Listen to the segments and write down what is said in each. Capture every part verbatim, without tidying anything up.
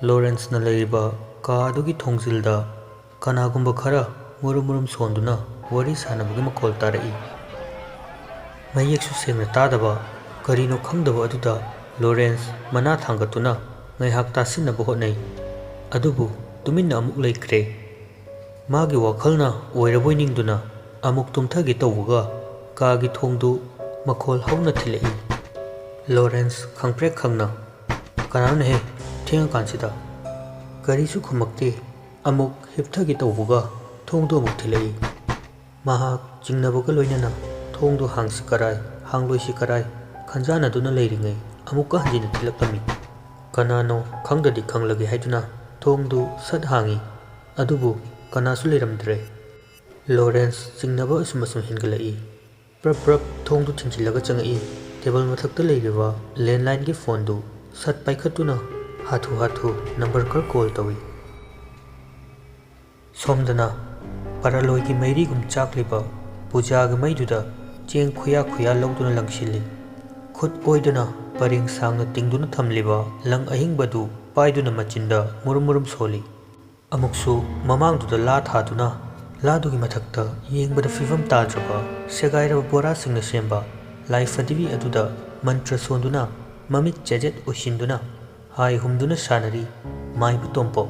ꯂꯣꯔꯦꯟꯁꯅ ꯂꯩꯔꯤꯕ ꯀꯥ ꯑꯗꯨꯒꯤ ꯊꯣꯡꯖꯤꯜꯗ ꯀꯅꯥꯒꯨꯝꯕ ꯈꯔ ꯃꯨꯔꯨꯝ ꯃꯨꯔꯨꯝ ꯁꯣꯟꯗꯨꯅ ꯋꯥꯔꯤ ꯁꯥꯟꯅꯕꯒꯤ ꯃꯈꯣꯜ ꯇꯥꯔꯛꯏ꯫ ꯃꯌꯦꯛꯁꯨ ꯁꯦꯡꯅ ꯇꯥꯗꯕ ꯀꯔꯤꯅꯣ ꯈꯪꯗꯕ ꯑꯗꯨꯗ ꯂꯣꯔꯦꯟꯁ ꯃꯅꯥ ꯊꯥꯡꯒꯠꯇꯨꯅ ꯉꯥꯏꯍꯥꯛ ꯇꯥꯁꯤꯟꯅꯕ ꯍꯣꯠꯅꯩ꯫ ꯑꯗꯨꯕꯨ ꯇꯨꯃꯤꯟꯅ ꯑꯃꯨꯛ ꯂꯩꯈ꯭ꯔꯦ꯫ ꯃꯥꯒꯤ ꯋꯥꯈꯜꯅ ꯑꯣꯏꯔꯕꯣꯏ ꯅꯤꯡꯗꯨꯅ ꯑꯃꯨꯛ ꯇꯨꯝꯊꯒꯦ ꯇꯧꯕꯒ ꯀꯥꯒꯤ ꯊꯣꯡꯗꯨ ꯃꯈꯣꯜ ꯍꯧꯅ ꯊꯤꯜꯂꯛꯏ꯫ ꯂꯣꯔꯦꯟꯁ ꯈꯪꯄ꯭ꯔꯦꯛ ꯈꯪꯅ, "ꯀꯅꯥꯅꯣꯅꯦꯍꯦ, ꯊꯦꯡꯉꯀꯥꯟꯁꯤꯗ?" ꯀꯔꯤꯁꯨ ꯈꯨꯝꯃꯛꯇꯦ꯫ ꯑꯃꯨꯛ ꯍꯤꯞꯊꯒꯦ ꯇꯧꯕꯒ ꯊꯣꯡꯗꯨ ꯑꯃꯨꯛ ꯊꯤꯜꯂꯛꯏ꯫ ꯃꯍꯥꯛ ꯆꯤꯡꯅꯕꯒ ꯂꯣꯏꯅꯅ ꯊꯣꯡꯗꯨ ꯍꯥꯡꯁꯤ ꯀꯔꯥꯏ, ꯍꯥꯡꯂꯣꯏꯁꯤ ꯀꯔꯥꯏ ꯈꯟꯖꯥꯟꯅꯗꯨꯅ ꯂꯩꯔꯤꯉꯩ ꯑꯃꯨꯛꯀ ꯍꯟꯖꯤꯟꯅ ꯊꯤꯜꯂꯛꯂꯝꯃꯤ꯫ ꯀꯅꯥꯅꯣ ꯈꯪꯗ꯭ꯔꯗꯤ ꯈꯪꯂꯒꯦ ꯍꯥꯏꯗꯨꯅ ꯊꯣꯡꯗꯨ ꯁꯠ ꯍꯥꯡꯏ꯫ ꯑꯗꯨꯕꯨ ꯀꯅꯥꯁꯨ ꯂꯩꯔꯝꯗ꯭ꯔꯦ꯫ ꯂꯣꯔꯦꯟꯁ ꯆꯤꯡꯅꯕ ꯑꯁꯨꯝ ꯑꯁꯨꯝ ꯍꯦꯟꯒꯠꯂꯛꯏ꯫ ꯄ꯭ꯔꯞ ꯄ꯭ꯔꯞ ꯊꯣꯡꯗꯨ ꯊꯤꯡꯖꯤꯜꯂꯒ ꯆꯪꯉꯛꯏ꯫ ꯇꯦꯕꯜ ꯃꯊꯛꯇ ꯂꯩꯔꯤꯕ ꯂꯦꯟꯂꯥꯏꯟꯒꯤ ꯐꯣꯟꯗꯨ ꯁꯠ ꯄꯥꯏꯈꯠꯇꯨꯅ ꯍꯥꯊꯨ ꯍꯥꯊꯨ ꯅꯝꯕꯔ ꯈꯔ ꯀꯣꯜ ꯇꯧꯏ꯫ ꯁꯣꯝꯗꯅ ꯄꯔꯂꯣꯏꯒꯤ ꯃꯩꯔꯤꯒꯨꯝ ꯆꯥꯛꯂꯤꯕ ꯄꯨꯖꯥꯒꯤ ꯃꯩꯗꯨꯗ ꯆꯦꯡ ꯈꯨꯌꯥ ꯈꯨꯌꯥ ꯂꯧꯗꯨꯅ ꯂꯪꯁꯤꯜꯂꯤ꯫ ꯈꯨꯠ ꯑꯣꯏꯗꯨꯅ ꯄꯔꯦꯡ ꯁꯥꯡꯅ ꯇꯤꯡꯗꯨꯅ ꯊꯝꯂꯤꯕ ꯂꯪ ꯑꯍꯤꯡꯕꯗꯨ ꯄꯥꯏꯗꯨꯅ ꯃꯆꯤꯟꯗ ꯃꯨꯔꯨꯝ ꯃꯨꯔꯨꯝ ꯁꯣꯜꯂꯤ꯫ ꯑꯃꯨꯛꯁꯨ ꯃꯃꯥꯡꯗꯨꯗ ꯂꯥ ꯊꯥꯗꯨꯅ, ꯂꯥꯗꯨꯒꯤ ꯃꯊꯛꯇ ꯌꯦꯡꯕꯗ ꯐꯤꯕꯝ ꯇꯥꯗ꯭ꯔꯕ ꯁꯦꯒꯥꯏꯔꯕ ꯕꯣꯔꯥꯁꯤꯡꯅ ꯁꯦꯝꯕ ꯂꯥꯏ ꯐꯗꯤꯕꯤ ꯑꯗꯨꯗ ꯃꯟꯇ꯭ꯔ ꯁꯣꯟꯗꯨꯅ, ꯃꯃꯤꯠ ꯆꯦꯖꯦꯠ ꯎꯏꯁꯤꯟꯗꯨꯅ, ꯍꯥꯏ ꯍꯨꯝꯗꯨꯅ ꯁꯥꯟꯅꯔꯤ ꯃꯥꯏꯕ ꯇꯣꯝꯄꯣꯛ꯫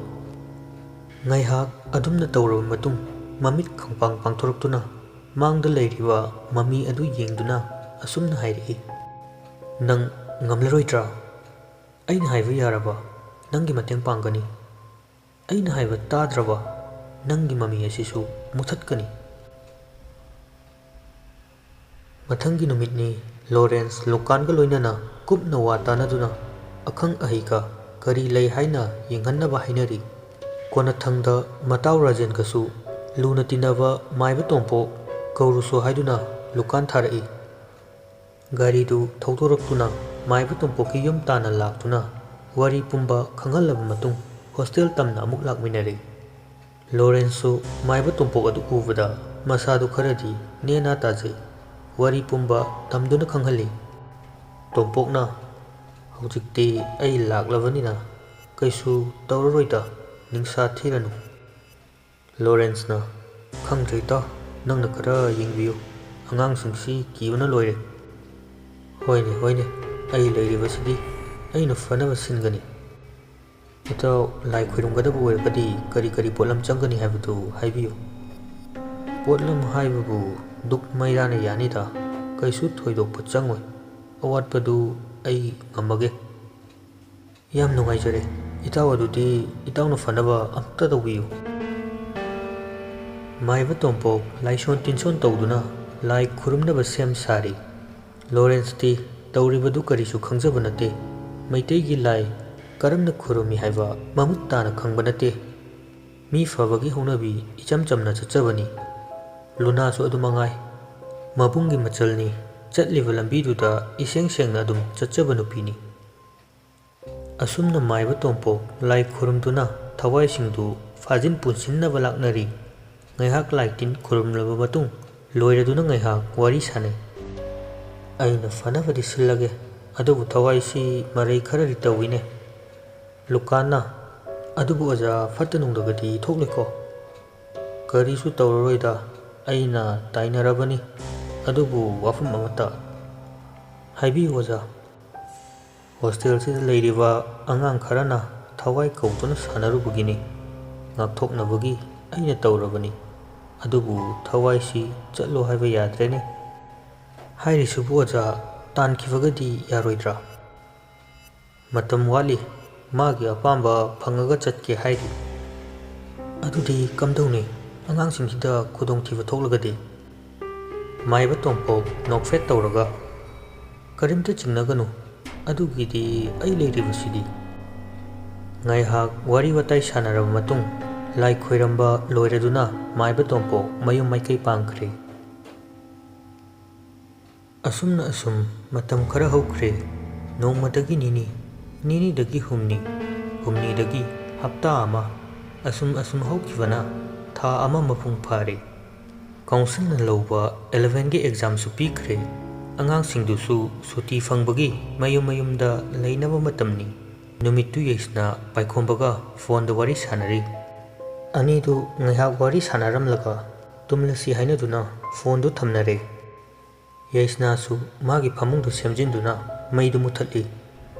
ꯉꯥꯏꯍꯥꯛ ꯑꯗꯨꯝꯅ ꯇꯧꯔꯕ ꯃꯇꯨꯡ, ꯃꯃꯤꯠ ꯈꯪꯄꯥꯡ ꯄꯥꯡꯊꯣꯔꯛꯇꯨꯅ ꯃꯥꯡꯗ ꯂꯩꯔꯤꯕ ꯃꯃꯤ ꯑꯗꯨ ꯌꯦꯡꯗꯨꯅ ꯑꯁꯨꯝꯅ ꯍꯥꯏꯔꯛꯏ, "ꯅꯪ ꯉꯝꯂꯔꯣꯏꯗ꯭ꯔꯥ? ꯑꯩꯅ ꯍꯥꯏꯕ ꯌꯥꯔꯕ ꯅꯪꯒꯤ ꯃꯇꯦꯡ ꯄꯥꯡꯒꯅꯤ꯫ ꯑꯩꯅ ꯍꯥꯏꯕ ꯇꯥꯗ꯭ꯔꯕ ꯅꯪꯒꯤ ꯃꯃꯤ ꯑꯁꯤꯁꯨ ꯃꯨꯊꯠꯀꯅꯤ꯫" ꯃꯊꯪꯒꯤ ꯅꯨꯃꯤꯠꯅꯤ꯫ ꯂꯣꯔꯦꯟꯁ ꯂꯨꯀꯥꯟꯒ ꯂꯣꯏꯅꯅ ꯀꯨꯞꯅ ꯋꯥ ꯇꯥꯅꯗꯨꯅ ꯑꯈꯪ ꯑꯍꯩꯒ ꯀꯔꯤ ꯂꯩ ꯍꯥꯏꯅ ꯌꯦꯡꯍꯟꯅꯕ ꯍꯥꯏꯅꯔꯤ꯫ ꯀꯣꯟꯅꯊꯪꯗ ꯃꯇꯥꯎ ꯔꯥꯖꯦꯟꯒꯁꯨ ꯂꯨꯅ ꯇꯤꯟꯅꯕ ꯃꯥꯏꯕ ꯇꯣꯝꯄꯣꯛ ꯀꯧꯔꯨꯁꯣ ꯍꯥꯏꯗꯨꯅ ꯂꯨꯀꯥꯟ ꯊꯥꯔꯛꯏ꯫ ꯒꯥꯔꯤꯗꯨ ꯊꯧꯗꯣꯔꯛꯇꯨꯅ ꯃꯥꯏꯕ ꯇꯣꯝꯄꯣꯛꯀꯤ ꯌꯨꯝ ꯇꯥꯟꯅ ꯂꯥꯛꯇꯨꯅ ꯋꯥꯔꯤ ꯄꯨꯝꯕ ꯈꯪꯍꯜꯂꯕ ꯃꯇꯨꯡ ꯍꯣꯁꯇꯦꯜ ꯇꯝꯅ ꯑꯃꯨꯛ ꯂꯥꯛꯃꯤꯟꯅꯔꯦ꯫ ꯂꯣꯔꯦꯟꯁꯁꯨ ꯃꯥꯏꯕ ꯇꯣꯝꯄꯣꯛ ꯑꯗꯨ ꯎꯕꯗ ꯃꯁꯥꯗꯨ ꯈꯔꯗꯤ ꯅꯦꯅꯥ ꯇꯥꯖꯩ꯫ ꯋꯥꯔꯤ ꯄꯨꯝꯕ ꯇꯝꯗꯨꯅ ꯈꯪꯍꯜꯂꯤ꯫ ꯇꯣꯝꯄꯣꯛꯅ, "ꯍꯧꯖꯤꯛꯇꯤ ꯑꯩ ꯂꯥꯛꯂꯕꯅꯤꯅ "ꯀꯩꯁꯨ ꯇꯧꯔꯔꯣꯏꯗ, ꯅꯤꯡꯁꯥ ꯊꯤꯔꯅꯨ꯫" ꯂꯣꯔꯦꯟꯁꯅ, "ꯈꯪꯗ꯭ꯔꯦ ꯏꯇꯥꯎ, ꯅꯪꯅ ꯈꯔ ꯌꯦꯡꯕꯤꯌꯨ, ꯑꯉꯥꯡꯁꯤꯡꯁꯤ ꯀꯤꯕꯅ ꯂꯣꯏꯔꯦ꯫" "ꯍꯣꯏꯅꯦ, ꯍꯣꯏꯅꯦ, ꯑꯩ ꯂꯩꯔꯤꯕꯁꯤꯗꯤ ꯑꯩꯅ ꯐꯅꯕ ꯁꯤꯟꯒꯅꯤ꯫ ꯏꯇꯥꯎ, ꯂꯥꯏ ꯈꯣꯏꯔꯝꯒꯗꯕ ꯑꯣꯏꯔꯒꯗꯤ ꯀꯔꯤ ꯀꯔꯤ ꯄꯣꯠꯂꯝ ꯆꯪꯒꯅꯤ ꯍꯥꯏꯕꯗꯨ ꯍꯥꯏꯕꯤꯌꯨ꯫" "ꯄꯣꯠꯂꯝ ꯍꯥꯏꯕꯕꯨ ꯙꯨꯞ ꯃꯩꯔꯥꯅ ꯌꯥꯅꯤꯗ, ꯀꯩꯁꯨ ꯊꯣꯏꯗꯣꯛꯄ ꯆꯪꯉꯣꯏ꯫ ꯑꯋꯥꯠꯄꯗꯨ ꯑꯩ ꯉꯝꯃꯒꯦ꯫" "ꯌꯥꯝ ꯅꯨꯡꯉꯥꯏꯖꯔꯦ꯫ ꯏꯇꯥꯎ ꯑꯗꯨꯗꯤ ꯏꯇꯥꯎꯅ ꯐꯅꯕ ꯑꯝꯇ ꯇꯧꯕꯤꯌꯨ꯫" ꯃꯥꯏꯕ ꯇꯣꯝꯄꯣꯛ ꯂꯥꯏꯁꯣꯟ ꯇꯤꯟꯁꯣꯟ ꯇꯧꯗꯨꯅ ꯂꯥꯏ ꯈꯨꯔꯨꯝꯅꯕ ꯁꯦꯝ ꯁꯥꯔꯤ꯫ ꯂꯣꯔꯦꯟꯁꯇꯤ ꯇꯧꯔꯤꯕꯗꯨ ꯀꯔꯤꯁꯨ ꯈꯪꯖꯕ ꯅꯠꯇꯦ꯫ ꯃꯩꯇꯩꯒꯤ ꯂꯥꯏ ꯀꯔꯝꯅ ꯈꯨꯔꯨꯝꯃꯤ ꯍꯥꯏꯕ ꯃꯃꯨꯠ ꯇꯥꯅ ꯈꯪꯕ ꯅꯠꯇꯦ꯫ ꯃꯤ ꯐꯕꯒꯤ ꯍꯧꯅꯕꯤ ꯏꯆꯝ ꯆꯝꯅ ꯆꯠꯆꯕꯅꯤ꯫ ꯂꯨꯅꯥꯁꯨ ꯑꯗꯨ ꯃꯉꯥꯏ꯫ ꯃꯕꯨꯡꯒꯤ ꯃꯆꯜꯅꯤ꯫ ꯆꯠꯂꯤꯕ ꯂꯝꯕꯤꯗꯨꯗ ꯏꯁꯦꯡ ꯁꯦꯡꯅ ꯑꯗꯨꯝ ꯆꯠꯆꯕ ꯅꯨꯄꯤꯅꯤ꯫ ꯑꯁꯨꯝꯅ ꯃꯥꯏꯕ ꯇꯣꯝꯄꯣꯛ ꯂꯥꯏ ꯈꯨꯔꯨꯝꯗꯨꯅ ꯊꯋꯥꯏꯁꯤꯡꯗꯨ ꯐꯥꯖꯤꯟ ꯄꯨꯟꯁꯤꯟꯅꯕ ꯂꯥꯛꯅꯔꯤ꯫ ꯉꯥꯏꯍꯥꯛ ꯂꯥꯏ ꯇꯤꯟ ꯈꯨꯔꯨꯝꯂꯕ ꯃꯇꯨꯡ ꯂꯣꯏꯔꯗꯨꯅ ꯉꯥꯏꯍꯥꯛ ꯋꯥꯔꯤ ꯁꯥꯟꯅꯩ꯫ "ꯑꯩꯅ ꯐꯅꯕꯗꯤ ꯁꯤꯜꯂꯒꯦ, ꯑꯗꯨꯕꯨ ꯊꯋꯥꯏꯁꯤ ꯃꯔꯩ ꯈꯔꯗꯤ ꯇꯧꯏꯅꯦ꯫" ꯂꯨꯀꯥꯟꯅ, "ꯑꯗꯨꯕꯨ ꯑꯣꯖꯥ, ꯐꯠꯇ ꯅꯨꯡꯗꯒꯗꯤ ꯊꯣꯛꯂꯣꯏꯀꯣ?" "ꯀꯔꯤꯁꯨ ꯇꯧꯔꯔꯣꯏꯗ, ꯑꯩꯅ ꯇꯥꯏꯅꯔꯕꯅꯤ꯫ ꯑꯗꯨꯕꯨ ꯋꯥꯐꯝ ꯑꯃꯠꯇ꯫" "ꯍꯥꯏꯕꯤꯌꯨ ꯑꯣꯖꯥ꯫" "ꯍꯣꯁꯇꯦꯜꯁꯤꯗ ꯂꯩꯔꯤꯕ ꯑꯉꯥꯡ ꯈꯔꯅ ꯊꯋꯥꯏ ꯀꯧꯗꯨꯅ ꯁꯥꯟꯅꯔꯨꯕꯒꯤꯅꯤ꯫ ꯉꯥꯛꯊꯣꯛꯅꯕꯒꯤ ꯑꯩꯅ ꯇꯧꯔꯕꯅꯤ꯫ ꯑꯗꯨꯕꯨ ꯊꯋꯥꯏꯁꯤ ꯆꯠꯂꯣ ꯍꯥꯏꯕ ꯌꯥꯗ꯭ꯔꯦꯅꯦ꯫" "ꯍꯥꯏꯔꯤꯁꯤꯕꯨ ꯑꯣꯖꯥ, ꯇꯥꯟꯈꯤꯕꯒꯗꯤ ꯌꯥꯔꯣꯏꯗ꯭ꯔꯥ?" "ꯃꯇꯝ ꯋꯥꯠꯂꯤ꯫ ꯃꯥꯒꯤ ꯑꯄꯥꯝꯕ ꯐꯪꯉꯒ ꯆꯠꯀꯦ ꯍꯥꯏꯔꯤ꯫" "ꯑꯗꯨꯗꯤ ꯀꯝꯗꯧꯅꯤ? ꯑꯉꯥꯡꯁꯤꯡꯁꯤꯗ ꯈꯨꯗꯣꯡꯊꯤꯕ ꯊꯣꯛꯂꯒꯗꯤ?" ꯃꯥꯏꯕ ꯇꯣꯝꯄꯣꯛ ꯅꯣꯛꯐꯦꯠ ꯇꯧꯔꯒ, "ꯀꯔꯤꯝꯇ ꯆꯤꯡꯅꯒꯅꯨ, ꯑꯗꯨꯒꯤꯗꯤ ꯑꯩ ꯂꯩꯔꯤꯕꯁꯤꯗꯤ꯫" ꯉꯥꯏꯍꯥꯛ ꯋꯥꯔꯤ ꯋꯥꯇꯥꯏ ꯁꯥꯟꯅꯔꯕ ꯃꯇꯨꯡ, ꯂꯥꯏ ꯈꯣꯏꯔꯝꯕ ꯂꯣꯏꯔꯗꯨꯅ ꯃꯥꯏꯕ ꯇꯣꯝꯄꯣꯛ ꯃꯌꯨꯝ ꯃꯥꯏꯀꯩ ꯄꯥꯡꯈ꯭ꯔꯦ꯫ ꯑꯁꯨꯝꯅ ꯑꯁꯨꯝ ꯃꯇꯝ ꯈꯔ ꯍꯧꯈ꯭ꯔꯦ꯫ ꯅꯣꯡꯃꯗꯒꯤ ꯅꯤꯅꯤ, ꯅꯤꯅꯤꯗꯒꯤ ꯍꯨꯝꯅꯤ, ꯍꯨꯝꯅꯤꯗꯒꯤ ꯍꯞꯇꯥ ꯑꯃ, ꯑꯁꯨꯝ ꯑꯁꯨꯝ ꯍꯧꯈꯤꯕꯅ ꯊꯥ ꯑꯃ ꯃꯄꯨꯡ ꯐꯥꯔꯦ꯫ ꯀꯥꯎꯟꯁꯤꯜꯅ ꯂꯧꯕ ꯑꯦꯂꯦꯚꯦꯟꯒꯤ ꯑꯦꯛꯖꯥꯝꯁꯨ ꯄꯤꯈ꯭ꯔꯦ꯫ ꯑꯉꯥꯡꯁꯤꯡꯗꯨꯁꯨ ꯁꯨꯇꯤ ꯐꯪꯕꯒꯤ ꯃꯌꯨꯝ ꯃꯌꯨꯝꯗ ꯂꯩꯅꯕ ꯃꯇꯝꯅꯤ꯫ ꯅꯨꯃꯤꯠꯇꯨ ꯌꯩꯁꯅꯥ ꯄꯥꯏꯈꯣꯝꯕꯒ ꯐꯣꯟꯗ ꯋꯥꯔꯤ ꯁꯥꯟꯅꯔꯤ꯫ ꯑꯅꯤꯗꯨ ꯉꯥꯏꯍꯥꯛ ꯋꯥꯔꯤ ꯁꯥꯟꯅꯔꯝꯂꯒ ꯇꯨꯝꯂꯁꯤ ꯍꯥꯏꯅꯗꯨꯅ ꯐꯣꯟꯗꯨ ꯊꯝꯅꯔꯦ꯫ ꯌꯩꯁꯅꯥꯁꯨ ꯃꯥꯒꯤ ꯐꯃꯨꯡꯗꯨ ꯁꯦꯝꯖꯤꯟꯗꯨꯅ ꯃꯩꯗꯨ ꯃꯨꯊꯠꯂꯤ꯫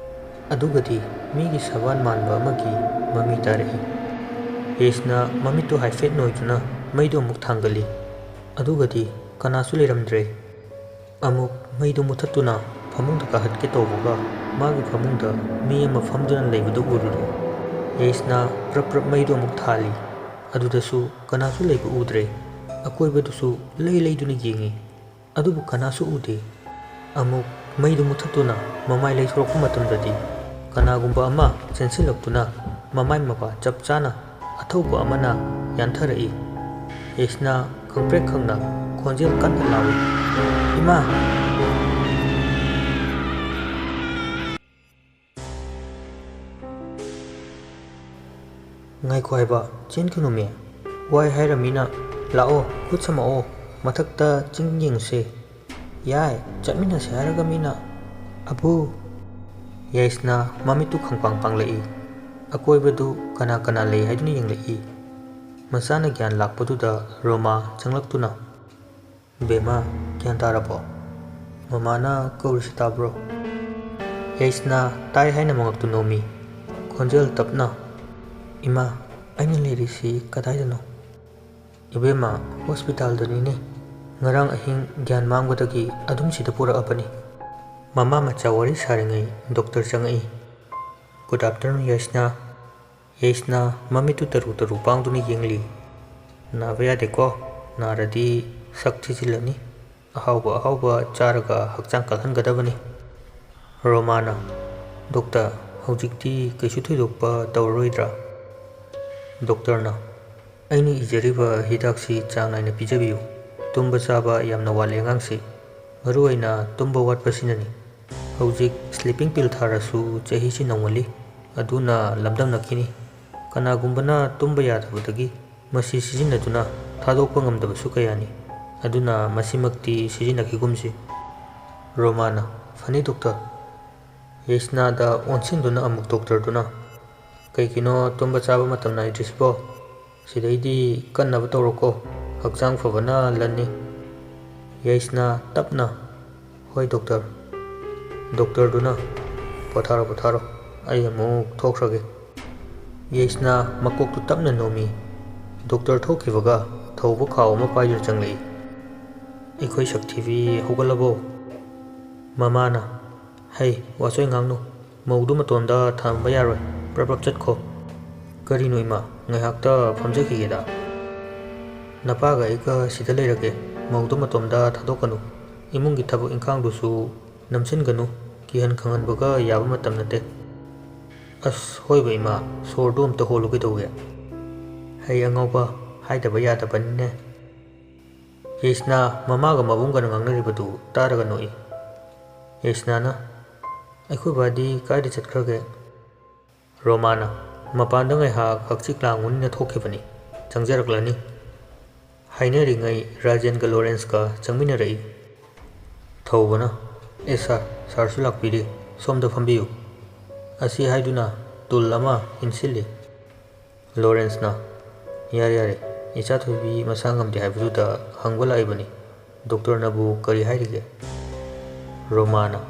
ꯑꯗꯨꯒꯗꯤ ꯃꯤꯒꯤ ꯁꯕꯥꯟ ꯃꯥꯟꯕ ꯑꯃꯒꯤ ꯃꯃꯤ ꯇꯥꯔꯛꯏ꯫ ꯌꯩꯁꯅꯥ ꯃꯃꯤꯠꯇꯨ ꯍꯥꯏꯐꯦꯠ ꯅꯣꯏꯗꯨꯅ ꯃꯩꯗꯨ ꯑꯃꯨꯛ ꯊꯥꯡꯒꯠꯂꯤ꯫ ꯑꯗꯨꯒꯗꯤ ꯀꯅꯥꯁꯨ ꯂꯩꯔꯝꯗ꯭ꯔꯦ꯫ ꯑꯃꯨꯛ ꯃꯩꯗꯨ ꯃꯨꯊꯠꯇꯨꯅ ꯐꯃꯨꯡꯗ ꯀꯥꯈꯠꯀꯦ ꯇꯧꯕꯒ ꯃꯥꯒꯤ ꯐꯃꯨꯡꯗ ꯃꯤ ꯑꯃ ꯐꯝꯗꯨꯅ ꯂꯩꯕꯗꯨ ꯎꯔꯨꯔꯦ꯫ ꯌꯩꯁꯅꯥ ꯄ꯭ꯔꯞ ꯄ꯭ꯔꯞ ꯃꯩꯗꯨ ꯑꯃꯨꯛ ꯊꯥꯜꯂꯤ꯫ ꯑꯗꯨꯗꯁꯨ ꯀꯅꯥꯁꯨ ꯂꯩꯕ ꯎꯗ꯭ꯔꯦ꯫ ꯑꯀꯣꯏꯕꯗꯨꯁꯨ ꯂꯩ ꯂꯩꯗꯨꯅ ꯌꯦꯡꯉꯤ꯫ ꯑꯗꯨꯕꯨ ꯀꯅꯥꯁꯨ ꯎꯗꯦ꯫ ꯑꯃꯨꯛ ꯃꯩꯗꯨ ꯃꯨꯊꯠꯇꯨꯅ ꯃꯃꯥꯏ ꯂꯩꯊꯣꯔꯛꯄ ꯃꯇꯝꯗꯗꯤ ꯀꯅꯥꯒꯨꯝꯕ ꯑꯃ ꯆꯦꯟꯁꯤꯜꯂꯛꯇꯨꯅ ꯃꯃꯥꯏ ꯃꯄꯥ ꯆꯞ ꯆꯥꯅ ꯑꯊꯧꯕ ꯑꯃꯅ ꯌꯥꯟꯊꯔꯛꯏ꯫ ꯌꯩꯁꯅꯥ ꯈꯪꯄ꯭ꯔꯦꯛ ꯈꯪꯅ ꯈꯣꯟꯖꯦꯜ ꯀꯟꯅ ꯂꯥꯎꯏ, "ꯏꯃꯥ!" "ꯉꯥꯏꯈꯣ ꯍꯥꯏꯕ, ꯆꯦꯟꯈꯤꯅꯨꯃꯤ꯫ ꯋꯥꯏ ꯍꯥꯏꯔꯃꯤꯅ꯫ ꯂꯥꯛꯑꯣ, ꯈꯨꯠ ꯁꯝꯃꯛꯑꯣ, ꯃꯊꯛꯇ ꯆꯤꯡ ꯌꯦꯡꯉꯨꯁꯦ꯫ ꯌꯥꯏ, ꯆꯠꯃꯤꯟꯅꯁꯦ ꯍꯥꯏꯔꯒ ꯃꯤꯅ꯫ ꯑꯕꯨ!" ꯌꯩꯁꯅꯥ ꯃꯃꯤꯠꯇꯨ ꯈꯪꯄꯥꯡ ꯄꯥꯡꯂꯛꯏ꯫ ꯑꯀꯣꯏꯕꯗꯨ ꯀꯅꯥ ꯀꯅꯥ ꯂꯩ ꯍꯥꯏꯗꯨꯅ ꯌꯦꯡꯂꯛꯏ꯫ ꯃꯆꯥꯅ ꯒ꯭ꯌꯥꯟ ꯂꯥꯛꯄꯗꯨꯗ ꯔꯣꯃꯥ ꯆꯪꯂꯛꯇꯨꯅ, "ꯕꯦꯝꯃ, ꯒ꯭ꯌꯥꯟ ꯇꯥꯔꯕꯣ? ꯃꯃꯥꯅ ꯀꯧꯔꯤꯁꯤ ꯇꯥꯕ꯭ꯔꯣ?" ꯌꯩꯁꯅꯥ ꯇꯥꯏ ꯍꯥꯏꯅ ꯃꯉꯛꯇꯨ ꯅꯣꯝꯃꯤ꯫ ꯈꯣꯟꯖꯦꯜ ꯇꯞꯅ, "ꯏꯃꯥ, ꯑꯩꯅ ꯂꯩꯔꯤꯁꯤ ꯀꯗꯥꯏꯗꯅꯣ?" "ꯏꯕꯦꯝꯃ, ꯍꯣꯁꯄꯤꯇꯥꯜꯗꯅꯤꯅꯦ꯫ ꯉꯔꯥꯡ ꯑꯍꯤꯡ ꯒ꯭ꯌꯥꯟ ꯃꯥꯡꯕꯗꯒꯤ ꯑꯗꯨꯝ ꯁꯤꯗ ꯄꯨꯔꯛꯑꯕꯅꯤ꯫" ꯃꯃꯥ ꯃꯆꯥ ꯋꯥꯔꯤ ꯁꯥꯔꯤꯉꯩ ꯗꯣꯛꯇꯔ ꯆꯪꯉꯛꯏ꯫ "Good afternoon, ꯌꯩꯁꯅꯥ꯫" ꯌꯩꯁꯅꯥ ꯃꯃꯤꯠꯇꯨ ꯇꯔꯨ ꯇꯔꯨ ꯄꯥꯡꯗꯨꯅ ꯌꯦꯡꯂꯤ꯫ "ꯅꯥꯕ ꯌꯥꯗꯦꯀꯣ꯫ ꯅꯥꯔꯗꯤ ꯁꯛ ꯊꯤꯖꯤꯜꯂꯅꯤ꯫ ꯑꯍꯥꯎꯕ ꯑꯍꯥꯎꯕ ꯆꯥꯔꯒ ꯍꯛꯆꯥꯡ ꯀꯜꯍꯟꯒꯗꯕꯅꯤ꯫" ꯔꯣꯃꯥꯅ, "ꯗꯣꯛꯇꯔ, ꯍꯧꯖꯤꯛꯇꯤ ꯀꯩꯁꯨ ꯊꯣꯏꯗꯣꯛꯄ ꯇꯧꯔꯔꯣꯏꯗ꯭ꯔꯥ?" ꯗꯣꯛꯇꯔꯅ, "ꯑꯩꯅ ꯏꯖꯔꯤꯕ ꯍꯤꯗꯥꯛꯁꯤ ꯆꯥꯡ ꯅꯥꯏꯅ ꯄꯤꯖꯕꯤꯌꯨ꯫ ꯇꯨꯝꯕ ꯆꯥꯕ ꯌꯥꯝꯅ ꯋꯥꯠꯂꯦ ꯑꯉꯥꯡꯁꯤ꯫ ꯃꯔꯨꯑꯣꯏꯅ ꯇꯨꯝꯕ ꯋꯥꯠꯄꯁꯤꯅꯅꯤ꯫ ꯍꯧꯖꯤꯛ sleeping pill ꯊꯥꯔꯁꯨ ꯆꯍꯤꯁꯤ ꯅꯧꯃꯜꯂꯤ꯫ ꯑꯗꯨꯅ ꯂꯝꯗꯝꯅꯈꯤꯅꯤ꯫ ꯀꯅꯥꯒꯨꯝꯕꯅ ꯇꯨꯝꯕ ꯌꯥꯗꯕꯗꯒꯤ ꯃꯁꯤ ꯁꯤꯖꯤꯟꯅꯗꯨꯅ ꯊꯥꯗꯣꯛꯄ ꯉꯝꯗꯕꯁꯨ ꯀꯌꯥꯅꯤ꯫ ꯑꯗꯨꯅ ꯃꯁꯤꯃꯛꯇꯤ ꯁꯤꯖꯤꯟꯅꯈꯤꯒꯨꯝꯁꯤ꯫" ꯔꯣꯃꯥꯅ, "ꯐꯅꯤ ꯗꯣꯛꯇꯔ꯫" ꯌꯩꯁꯅꯥꯗ ꯑꯣꯟꯁꯤꯟꯗꯨꯅ ꯑꯃꯨꯛ ꯗꯣꯛꯇꯔꯗꯨꯅ, "ꯀꯩꯒꯤꯅꯣ ꯇꯨꯝꯕ ꯆꯥꯕ ꯃꯇꯝ ꯅꯥꯏꯗ꯭ꯔꯤꯁꯤꯕꯣ? ꯁꯤꯗꯩꯗꯤ ꯀꯟꯅꯕ ꯇꯧꯔꯣꯀꯣ, ꯍꯛꯆꯥꯡ ꯐꯕꯅ ꯂꯟꯅꯤ꯫" ꯌꯩꯁꯅꯥ ꯇꯞꯅ, "ꯍꯣꯏ ꯗꯣꯛꯇꯔ꯫" ꯗꯣꯛꯇꯔꯗꯨꯅ, "ꯄꯣꯊꯥꯔꯣ, ꯄꯣꯊꯥꯔꯣ, ꯑꯩ ꯑꯃꯨꯛ ꯊꯣꯛꯈ꯭ꯔꯒꯦ꯫" ꯌꯩꯁꯅꯥ ꯃꯀꯣꯛꯇꯨ ꯇꯞꯅ ꯅꯣꯝꯃꯤ꯫ ꯗꯣꯛꯇꯔ ꯊꯣꯛꯈꯤꯕꯒ ꯊꯧꯕ ꯈꯥꯎ ꯑꯃ ꯄꯥꯏꯗꯨꯅ ꯆꯪꯂꯛꯏ꯫ "ꯑꯩꯈꯣꯏ ꯁꯛꯊꯤꯕꯤ ꯍꯧꯒꯠꯂꯕꯣ?" ꯃꯃꯥꯅ, "ꯍꯩ, ꯋꯥꯆꯣꯏ ꯉꯥꯡꯅꯨ, ꯃꯧꯗꯨ ꯃꯇꯣꯝꯗ ꯊꯝꯕ ꯌꯥꯔꯣꯏ, ꯄ꯭ꯔꯞ ꯄ꯭ꯔꯞ ꯆꯠꯈꯣ꯫" "ꯀꯔꯤꯅꯣ ꯏꯃꯥ, ꯉꯥꯏꯍꯥꯛꯇ ꯐꯝꯖꯈꯤꯒꯦꯗ꯫" "ꯅꯄꯥꯒ ꯑꯩꯒ ꯁꯤꯗ ꯂꯩꯔꯒꯦ, ꯃꯧꯗꯨ ꯃꯇꯣꯝꯗ ꯊꯥꯗꯣꯛꯀꯅꯨ, ꯏꯃꯨꯡꯒꯤ ꯊꯕꯛ ꯏꯪꯈꯥꯡꯗꯨꯁꯨ ꯅꯝꯁꯤꯟꯒꯅꯨ, ꯀꯤꯍꯟ ꯈꯪꯍꯟꯕꯒ ꯌꯥꯕ ꯃꯇꯝ ꯅꯠꯇꯦ꯫" "ꯑꯁ, ꯍꯣꯏꯕ ꯏꯃꯥ, ꯁꯣꯔꯗꯨ ꯑꯝꯇ ꯍꯣꯜꯂꯨ ꯀꯩꯗꯧꯒꯦ?" "ꯍꯩ ꯑꯉꯧꯕ, ꯍꯥꯏꯗꯕ ꯌꯥꯗꯕꯅꯤꯅꯦ꯫" ꯌꯩꯁꯅꯥ ꯃꯃꯥꯒ ꯃꯕꯨꯡꯒꯅ ꯉꯥꯡꯅꯔꯤꯕꯗꯨ ꯇꯥꯔꯒ ꯅꯣꯛꯏ꯫ ꯌꯩꯁꯅꯥꯅ, "ꯑꯩꯈꯣꯏ ꯕꯥꯗꯤ ꯀꯥꯏꯗ ꯆꯠꯈ꯭ꯔꯒꯦ?" ꯔꯣꯃꯥꯅ, "ꯃꯄꯥꯟꯗ ꯉꯥꯏꯍꯥꯛ ꯍꯛꯆꯤꯛ ꯂꯥꯡꯉꯨꯅꯤꯅ ꯊꯣꯛꯈꯤꯕꯅꯤ, ꯆꯪꯖꯔꯛꯂꯅꯤ꯫" ꯍꯥꯏꯅꯔꯤꯉꯩ ꯔꯥꯖꯦꯟꯒ ꯂꯣꯔꯦꯟꯁꯀ ꯆꯪꯃꯤꯟꯅꯔꯛꯏ꯫ ꯊꯧꯕꯅ, "ꯑꯦ ꯁꯥꯔ, ꯁꯥꯔꯁꯨ ꯂꯥꯛꯄꯤꯔꯦ, ꯁꯣꯝꯗ ꯐꯝꯕꯤꯌꯨ꯫" ꯑꯁꯤ ꯍꯥꯏꯗꯨꯅ ꯇꯨꯜ ꯑꯃ ꯏꯟꯁꯤꯜꯂꯤ꯫ ꯂꯣꯔꯦꯟꯁꯅ, "ꯌꯥꯔꯦ, ꯌꯥꯔꯦ, ꯏꯆꯥ ꯊꯣꯏꯕꯤ ꯃꯁꯥ ꯉꯝꯗꯦ ꯍꯥꯏꯕꯗꯨꯗ ꯍꯪꯕ ꯂꯥꯛꯏꯕꯅꯤ꯫ ꯗꯣꯛꯇꯔꯅꯕꯨ ꯀꯔꯤ ꯍꯥꯏꯔꯤꯒꯦ?" ꯔꯣꯃꯥꯅ,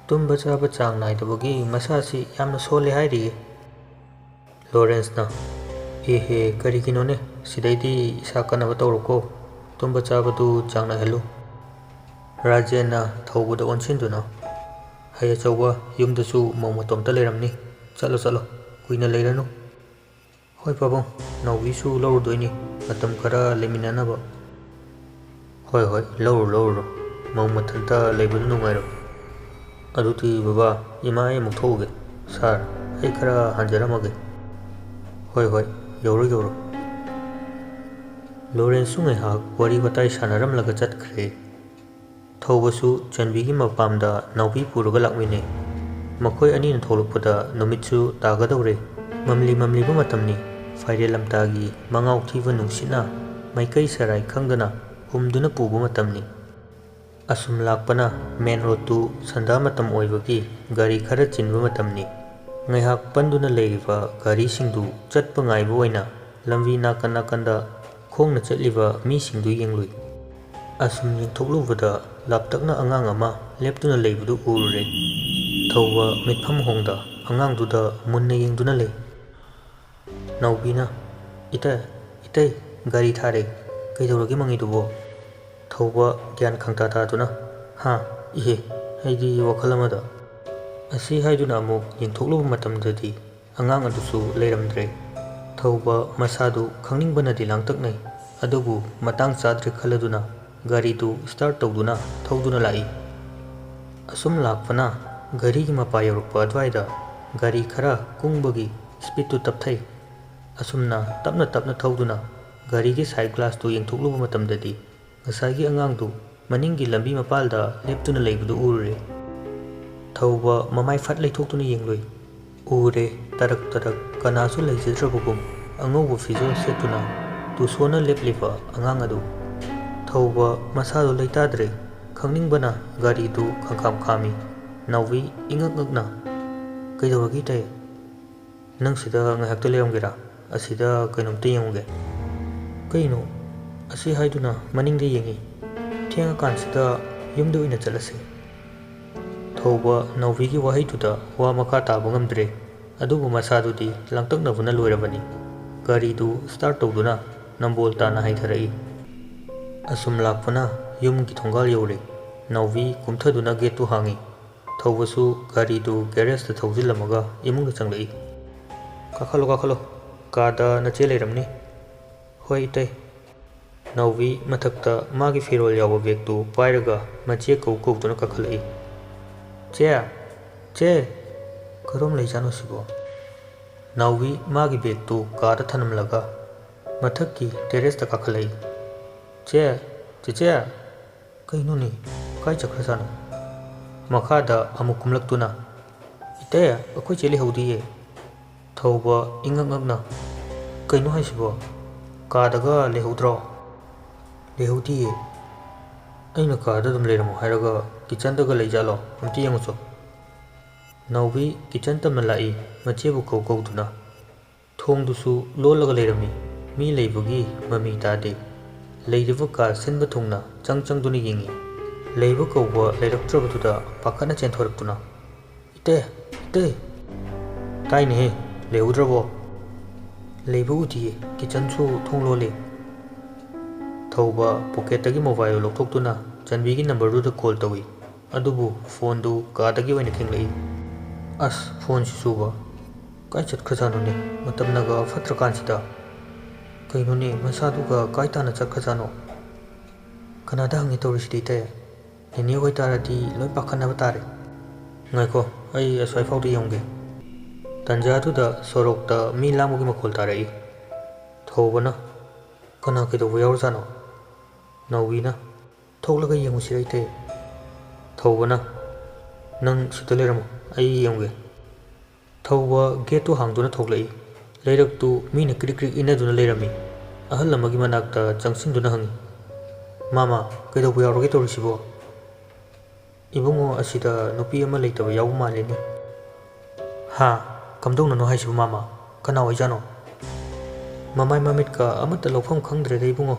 "ꯇꯨꯝꯕ ꯆꯥꯕ ꯆꯥꯡ ꯅꯥꯏꯗꯕꯒꯤ ꯃꯁꯥꯁꯤ ꯌꯥꯝꯅ ꯁꯣꯜꯂꯦ ꯍꯥꯏꯔꯤꯌꯦ꯫" ꯂꯣꯔꯦꯟꯁꯅ, "ꯑꯦꯍꯦ, ꯀꯔꯤꯒꯤꯅꯣꯅꯦ? ꯁꯤꯗꯩꯗꯤ ꯏꯁꯥ ꯀꯟꯅꯕ ꯇꯧꯔꯣꯀꯣ꯫ ꯇꯨꯝꯕ ꯆꯥꯕꯗꯨ ꯆꯥꯡ ꯅꯥꯏꯍꯜꯂꯨ꯫" ꯔꯥꯖꯦꯟꯅ ꯊꯧꯕꯗ ꯑꯣꯟꯁꯤꯟꯗꯨꯅ, "ꯍꯩ ꯑꯆꯧꯕ, ꯌꯨꯝꯗꯁꯨ ꯃꯧ ꯃꯇꯣꯝꯇ ꯂꯩꯔꯝꯅꯤ꯫ ꯆꯠꯂꯣ, ꯆꯠꯂꯣ, ꯀꯨꯏꯅ ꯂꯩꯔꯅꯨ꯫" "ꯍꯣꯏ ꯄꯥꯕꯨꯡ, ꯅꯥꯎꯕꯤꯁꯨ ꯂꯧꯔꯨꯗꯣꯏꯅꯤ, ꯃꯇꯝ ꯈꯔ ꯂꯩꯃꯤꯟꯅꯅꯕ꯫" "ꯍꯣꯏ, ꯍꯣꯏ, ꯂꯧꯔꯨ, ꯂꯧꯔꯨꯔꯣ꯫ ꯃꯧ ꯃꯊꯟꯇ ꯂꯩꯕꯗꯨ ꯅꯨꯡꯉꯥꯏꯔꯣꯏ꯫ ꯑꯗꯨꯗꯤ ꯕꯕꯥ, ꯏꯃꯥ, ꯑꯩ ꯑꯃꯨꯛ ꯊꯣꯛꯎꯒꯦ꯫ ꯁꯥꯔ, ꯑꯩ ꯈꯔ ꯍꯟꯖꯔꯝꯃꯒꯦ꯫" "ꯍꯣꯏ, ꯍꯣꯏ, ꯌꯧꯔꯣ, ꯌꯧꯔꯣ꯫" ꯂꯣꯔꯦꯟꯁꯁꯨ ꯉꯥꯏꯍꯥꯛ ꯋꯥꯔꯤ ꯋꯥꯇꯥꯏ ꯁꯥꯟꯅꯔꯝꯂꯒ ꯆꯠꯈ꯭ꯔꯦ꯫ ꯊꯧꯕꯁꯨ ꯆꯟꯕꯤꯒꯤ ꯃꯄꯥꯝꯗ ꯅꯥꯎꯕꯤ ꯄꯨꯔꯒ ꯂꯥꯛꯃꯤꯟꯅꯩ꯫ ꯃꯈꯣꯏ ꯑꯅꯤꯅ ꯊꯣꯛꯂꯛꯄꯗ ꯅꯨꯃꯤꯠꯁꯨ ꯇꯥꯒꯗꯧꯔꯦ꯫ ꯃꯝꯂꯤ ꯃꯝꯂꯤꯕ ꯃꯇꯝꯅꯤ꯫ ꯐꯥꯏꯔꯦꯜ ꯂꯝꯇꯥꯒꯤ ꯃꯉꯥꯎ ꯊꯤꯕ ꯅꯨꯡꯁꯤꯠꯅ ꯃꯥꯏꯀꯩ ꯁꯔꯥꯏ ꯈꯪꯗꯅ ꯍꯨꯝꯗꯨꯅ ꯄꯨꯕ ꯃꯇꯝꯅꯤ꯫ ꯑꯁꯨꯝ ꯂꯥꯛꯄꯅ ꯃꯦꯟ ꯔꯣꯗꯇꯨ ꯁꯟꯗꯥ ꯃꯇꯝ ꯑꯣꯏꯕꯒꯤ ꯒꯥꯔꯤ ꯈꯔ ꯆꯤꯟꯕ ꯃꯇꯝꯅꯤ꯫ ꯉꯥꯏꯍꯥꯛ ꯄꯟꯗꯨꯅ ꯂꯩꯔꯤꯕ ꯒꯥꯔꯤꯁꯤꯡꯗꯨ ꯆꯠꯄ ꯉꯥꯏꯕ ꯑꯣꯏꯅ ꯂꯝꯕꯤ ꯅꯥꯀꯟ ꯅꯥꯀꯟꯗ ꯈꯣꯡꯅ ꯆꯠꯂꯤꯕ ꯃꯤꯁꯤꯡꯗꯨ ꯌꯦꯡꯂꯨꯏ꯫ ꯑꯁꯨꯝ ꯌꯦꯡꯊꯣꯛꯂꯨꯕꯗ ꯂꯥꯞꯇꯛꯅ ꯑꯉꯥꯡ ꯑꯃ ꯂꯦꯞꯇꯨꯅ ꯂꯩꯕꯗꯨ ꯎꯔꯨꯔꯦ꯫ ꯊꯧꯕ ꯃꯤꯠꯐꯝ ꯍꯣꯡꯗ ꯑꯉꯥꯡꯗꯨꯗ ꯃꯨꯟꯅ ꯌꯦꯡꯗꯨꯅ ꯂꯩ꯫ ꯅꯥꯎꯕꯤꯅ, "ꯏꯇꯩ, ꯏꯇꯩ, ꯒꯥꯔꯤ ꯊꯥꯔꯦ꯫ ꯀꯩꯗꯧꯔꯒꯦ ꯃꯪꯉꯤꯗꯨꯕꯣ?" ꯊꯧꯕ ꯒ꯭ꯌꯥꯟ ꯈꯪꯇꯥ ꯇꯥꯗꯨꯅ, "ꯍꯥ? ꯏꯍꯦ, ꯑꯩꯗꯤ ꯋꯥꯈꯜ ꯑꯃꯗ"꯫ ꯑꯁꯤ ꯍꯥꯏꯗꯨꯅ ꯑꯃꯨꯛ ꯌꯦꯡꯊꯣꯛꯂꯨꯕ ꯃꯇꯝꯗꯗꯤ ꯑꯉꯥꯡ ꯑꯗꯨꯁꯨ ꯂꯩꯔꯝꯗ꯭ꯔꯦ꯫ ꯊꯧꯕ ꯃꯁꯥꯗꯨ ꯈꯪꯅꯤꯡꯕꯅꯗꯤ ꯂꯥꯡꯇꯛꯅꯩ, ꯑꯗꯨꯕꯨ ꯃꯇꯥꯡ ꯆꯥꯗ꯭ꯔꯦ ꯈꯜꯂꯗꯨꯅ ꯒꯥꯔꯤꯗꯨ start ꯇꯧꯗꯨꯅ ꯊꯧꯗꯨꯅ ꯂꯥꯛꯏ꯫ ꯑꯁꯨꯝ ꯂꯥꯛꯄꯅ ꯒꯥꯔꯤꯒꯤ ꯃꯄꯥ ꯌꯧꯔꯛꯄ ꯑꯗꯨꯋꯥꯏꯗ ꯒꯥꯔꯤ ꯈꯔ ꯀꯨꯡꯕꯒꯤ speedꯇꯨ ꯇꯞꯊꯩ꯫ ꯑꯁꯨꯝꯅ ꯇꯞꯅ ꯇꯞꯅ ꯊꯧꯗꯨꯅ ꯒꯥꯔꯤꯒꯤ side glassꯇꯨ ꯌꯦꯡꯊꯣꯛꯂꯨꯕ ꯃꯇꯝꯗꯗꯤ ꯉꯁꯥꯏꯒꯤ ꯑꯉꯥꯡꯗꯨ ꯃꯅꯤꯡꯒꯤ ꯂꯝꯕꯤ ꯃꯄꯥꯜꯗ ꯂꯦꯞꯇꯨꯅ ꯂꯩꯕꯗꯨ ꯎꯔꯨꯔꯦ꯫ ꯊꯧꯕ ꯃꯃꯥꯏ ꯐꯠ ꯂꯩꯊꯣꯛꯇꯨꯅ ꯌꯦꯡꯂꯨꯏ꯫ ꯎꯔꯦ, ꯇꯔꯛ ꯇꯔꯛ ꯀꯅꯥꯁꯨ ꯂꯩꯖꯗ꯭ꯔꯕꯒꯨꯝ ꯑꯉꯧꯕ ꯐꯤꯖꯣꯜ ꯁꯦꯠꯇꯨꯅ ꯇꯨꯁꯣꯟꯅ ꯂꯦꯞꯂꯤꯕ ꯑꯉꯥꯡ ꯑꯗꯨ꯫ ꯊꯧꯕ ꯃꯁꯥꯗꯨ ꯂꯩꯇꯥꯗ꯭ꯔꯦ, ꯈꯪꯅꯤꯡꯕꯅ ꯒꯥꯔꯤꯗꯨ ꯈꯪꯈꯥꯝ ꯈꯥꯝꯃꯤ꯫ ꯅꯥꯎꯕꯤ ꯏꯉꯛ ꯉꯛꯅ, "ꯀꯩꯗꯧꯔꯒꯦ ꯏꯇꯩ? ꯅꯪ ꯁꯤꯗ ꯉꯥꯏꯍꯥꯛꯇ ꯂꯩꯔꯝꯒꯦꯔꯥ? ꯑꯁꯤꯗ ꯀꯩꯅꯣꯝꯇ ꯌꯦꯡꯉꯨꯒꯦ"꯫ "ꯀꯩꯅꯣ?" ꯑꯁꯤ ꯍꯥꯏꯗꯨꯅ ꯃꯅꯤꯡꯗ ꯌꯦꯡꯉꯤ꯫ "ꯊꯦꯡꯉꯀꯥꯟꯁꯤꯗ ꯌꯨꯝꯗ ꯑꯣꯏꯅ ꯆꯠꯂꯁꯤ"꯫ ꯊꯧꯕ ꯅꯥꯎꯕꯤꯒꯤ ꯋꯥꯍꯩꯗꯨꯗ ꯋꯥ ꯃꯈꯥ ꯇꯥꯕ ꯉꯝꯗ꯭ꯔꯦ, ꯑꯗꯨꯕꯨ ꯃꯁꯥꯗꯨꯗꯤ ꯂꯥꯡꯇꯛꯅꯕꯅ ꯂꯣꯏꯔꯕꯅꯤ꯫ ꯒꯥꯔꯤꯗꯨ start ꯇꯧꯗꯨꯅ ꯅꯝꯕꯣꯜ ꯇꯥꯅ ꯍꯥꯏꯊꯔꯛꯏ꯫ ꯑꯁꯨꯝ ꯂꯥꯛꯄꯅ ꯌꯨꯝꯒꯤ ꯊꯣꯡꯒꯥꯜ ꯌꯧꯔꯦ꯫ ꯅꯥꯎꯕꯤ ꯀꯨꯝꯊꯗꯨꯅ gateꯇꯨ ꯍꯥꯡꯉꯤ꯫ ꯊꯧꯕꯁꯨ ꯒꯥꯔꯤꯗꯨ garageꯇ ꯊꯧꯖꯤꯜꯂꯝꯃꯒ ꯏꯃꯨꯡꯗ ꯆꯪꯂꯛꯏ꯫ "ꯀꯥꯈꯠꯂꯣ, ꯀꯥꯈꯠꯂꯣ꯫ ꯀꯥꯗ ꯅꯆꯦ ꯂꯩꯔꯝꯅꯤ"꯫ "ꯍꯣꯏ, ꯏꯇꯩ"꯫ ꯅꯥꯎꯕꯤ ꯃꯊꯛꯇ ꯃꯥꯒꯤ ꯐꯤꯔꯣꯜ ꯌꯥꯎꯕ bagꯇꯨ ꯄꯥꯏꯔꯒ ꯃꯆꯦ ꯀꯧ ꯀꯧꯗꯨꯅ ꯀꯥꯈꯠꯂꯛꯏ꯫ "ꯆꯦ! ꯆꯦ!" "ꯀꯔꯣꯝ ꯂꯩꯖꯥꯠꯅꯣ ꯁꯤꯕꯣ?" ꯅꯥꯎꯕꯤ ꯃꯥꯒꯤ bagꯇꯨ ꯀꯥꯗ ꯊꯅꯝꯂꯒ ꯃꯊꯛꯀꯤ terraceꯇ ꯀꯥꯈꯠꯂꯛꯏ꯫ "ꯆꯦ! ꯆꯦꯆꯦ!" "ꯀꯩꯅꯣꯅꯦ? ꯀꯥꯏ ꯆꯠꯈ꯭ꯔꯖꯥꯠꯅꯣ?" ꯃꯈꯥꯗ ꯑꯃꯨꯛ ꯀꯨꯝꯂꯛꯇꯨꯅ, "ꯏꯇꯩ, ꯑꯩꯈꯣꯏ ꯆꯦ ꯂꯩꯍꯧꯗꯤꯌꯦ"꯫ ꯊꯧꯕ ꯏꯉꯛ ꯉꯛꯅ, "ꯀꯩꯅꯣ ꯍꯥꯏꯁꯤꯕꯣ? ꯀꯥꯗꯒ ꯂꯩꯍꯧꯗ꯭ꯔꯣ?" "ꯂꯩꯍꯧꯗꯤꯌꯦ"꯫ ꯑꯩꯅ ꯀꯥꯗ ꯑꯗꯨꯝ ꯂꯩꯔꯝꯃꯣ ꯍꯥꯏꯔꯒ ꯀꯤꯆꯟꯗꯒ ꯂꯩꯖꯥꯠꯂꯣ? ꯑꯝꯇ ꯌꯦꯡꯉꯨꯆꯣ꯫ ꯅꯥꯎꯕꯤ ꯀꯤꯆꯟ ꯇꯝꯅ ꯂꯥꯛꯏ, ꯃꯆꯦꯕꯨ ꯀꯧ ꯀꯧꯗꯨꯅ꯫ ꯊꯣꯡꯗꯨꯁꯨ ꯂꯣꯜꯂꯒ ꯂꯩꯔꯝꯃꯤ꯫ ꯃꯤ ꯂꯩꯕꯒꯤ ꯃꯃꯤ ꯇꯥꯗꯦ꯫ ꯂꯩꯔꯤꯕ ꯀꯥ ꯁꯤꯟꯕ ꯊꯨꯡꯅ ꯆꯪ ꯆꯪꯗꯨꯅ ꯌꯦꯡꯉꯤ꯫ ꯂꯩꯕ ꯀꯧꯕ ꯂꯩꯔꯛꯇ꯭ꯔꯕꯗꯨꯗ ꯄꯥꯈꯠꯅ ꯆꯦꯟꯊꯣꯔꯛꯇꯨꯅ, "ꯏꯇꯩ! ꯏꯇꯩ!" "ꯇꯥꯏꯅꯦꯍꯦ, ꯂꯩꯍꯧꯗ꯭ꯔꯕꯣ?" "ꯂꯩꯕ ꯎꯗꯤꯌꯦ, ꯀꯤꯆꯟꯁꯨ ꯊꯣꯡ ꯂꯣꯜꯂꯤ꯫" ꯊꯧꯕ ꯄꯣꯀꯦꯠꯇꯒꯤ ꯃꯣꯕꯥꯏꯜ ꯂꯧꯊꯣꯛꯇꯨꯅ ꯆꯟꯕꯤꯒꯤ ꯅꯝꯕꯔꯗꯨꯗ ꯀꯣꯜ ꯇꯧꯏ꯫ ꯑꯗꯨꯕꯨ ꯐꯣꯟꯗꯨ ꯀꯥꯗꯒꯤ ꯑꯣꯏꯅ ꯈꯦꯡꯂꯛꯏ꯫ ꯑꯁ, ꯐꯣꯟꯁꯤꯁꯨꯕ ꯀꯥꯏ ꯆꯠꯈ꯭ꯔꯖꯥꯠꯅꯣꯅꯦ? ꯃꯇꯝꯅꯒ ꯐꯠꯇ꯭ꯔꯀꯥꯟꯁꯤꯗ꯫ ꯀꯩꯅꯣꯅꯦ, ꯃꯁꯥꯗꯨꯒ ꯀꯥꯏ ꯇꯥꯅ ꯆꯠꯈ꯭ꯔꯖꯥꯠꯅꯣ? ꯀꯅꯥꯗ ꯍꯪꯉꯦ ꯇꯧꯔꯤꯁꯤꯗꯤ, ꯏꯇꯩ? ꯅꯦꯅꯦ ꯍꯣꯏ ꯇꯥꯔꯗꯤ ꯂꯣꯏ ꯄꯥꯈꯠꯅꯕ ꯇꯥꯔꯦ꯫ ꯉꯥꯏꯈꯣ, ꯑꯩ ꯑꯁ꯭ꯋꯥꯏ ꯐꯥꯎꯗ ꯌꯦꯡꯉꯨꯒꯦ꯫ ꯇꯟꯖꯥꯗꯨꯗ ꯁꯣꯔꯣꯛꯇ ꯃꯤ ꯂꯥꯡꯕꯒꯤ ꯃꯈꯣꯜ ꯇꯥꯔꯛꯏ꯫ ꯊꯧꯕꯅ, "ꯀꯅꯥ ꯀꯩꯗꯧꯕ ꯌꯥꯎꯔꯖꯥꯠꯅꯣ?" ꯅꯥꯎꯕꯤꯅ, "ꯊꯣꯛꯂꯒ ꯌꯦꯡꯉꯨꯁꯤꯔ, ꯏꯇꯩ?" ꯊꯧꯕꯅ, "ꯅꯪ ꯁꯤꯗ ꯂꯩꯔꯝꯃꯣ, ꯑꯩ ꯌꯦꯡꯉꯨꯒꯦ꯫" ꯊꯧꯕ ꯒꯦꯠꯇꯨ ꯍꯥꯡꯗꯨꯅ ꯊꯣꯛꯂꯛꯏ꯫ ꯂꯩꯔꯛꯇꯨ ꯃꯤꯅ ꯀ꯭ꯔꯤꯛ ꯀ꯭ꯔꯤꯛ ꯏꯟꯅꯗꯨꯅ ꯂꯩꯔꯝꯃꯤ꯫ ꯑꯍꯜ ꯑꯃꯒꯤ ꯃꯅꯥꯛꯇ ꯆꯪꯁꯤꯟꯗꯨꯅ ꯍꯪꯉꯤ, "ꯃꯥꯃ, ꯀꯩꯗꯧꯕ ꯌꯥꯎꯔꯒꯦ ꯇꯧꯔꯤꯁꯤꯕꯣ?" "ꯏꯕꯨꯡꯉꯣ, ꯑꯁꯤꯗ ꯅꯨꯄꯤ ꯑꯃ ꯂꯩꯇꯕ ꯌꯥꯎꯕ ꯃꯥꯜꯂꯤꯅꯦ꯫" "ꯍꯥ? ꯀꯝꯗꯧꯅꯅꯣ ꯍꯥꯏꯁꯤꯕꯨ, ꯃꯥꯃ? ꯀꯅꯥ ꯑꯣꯏꯖꯥꯠꯅꯣ? ꯃꯃꯥꯏ ꯃꯃꯤꯠꯀ ꯑꯃꯠꯇ ꯂꯧꯐꯝ ꯈꯪꯗ꯭ꯔꯦꯗ, ꯏꯕꯨꯡꯉꯣ꯫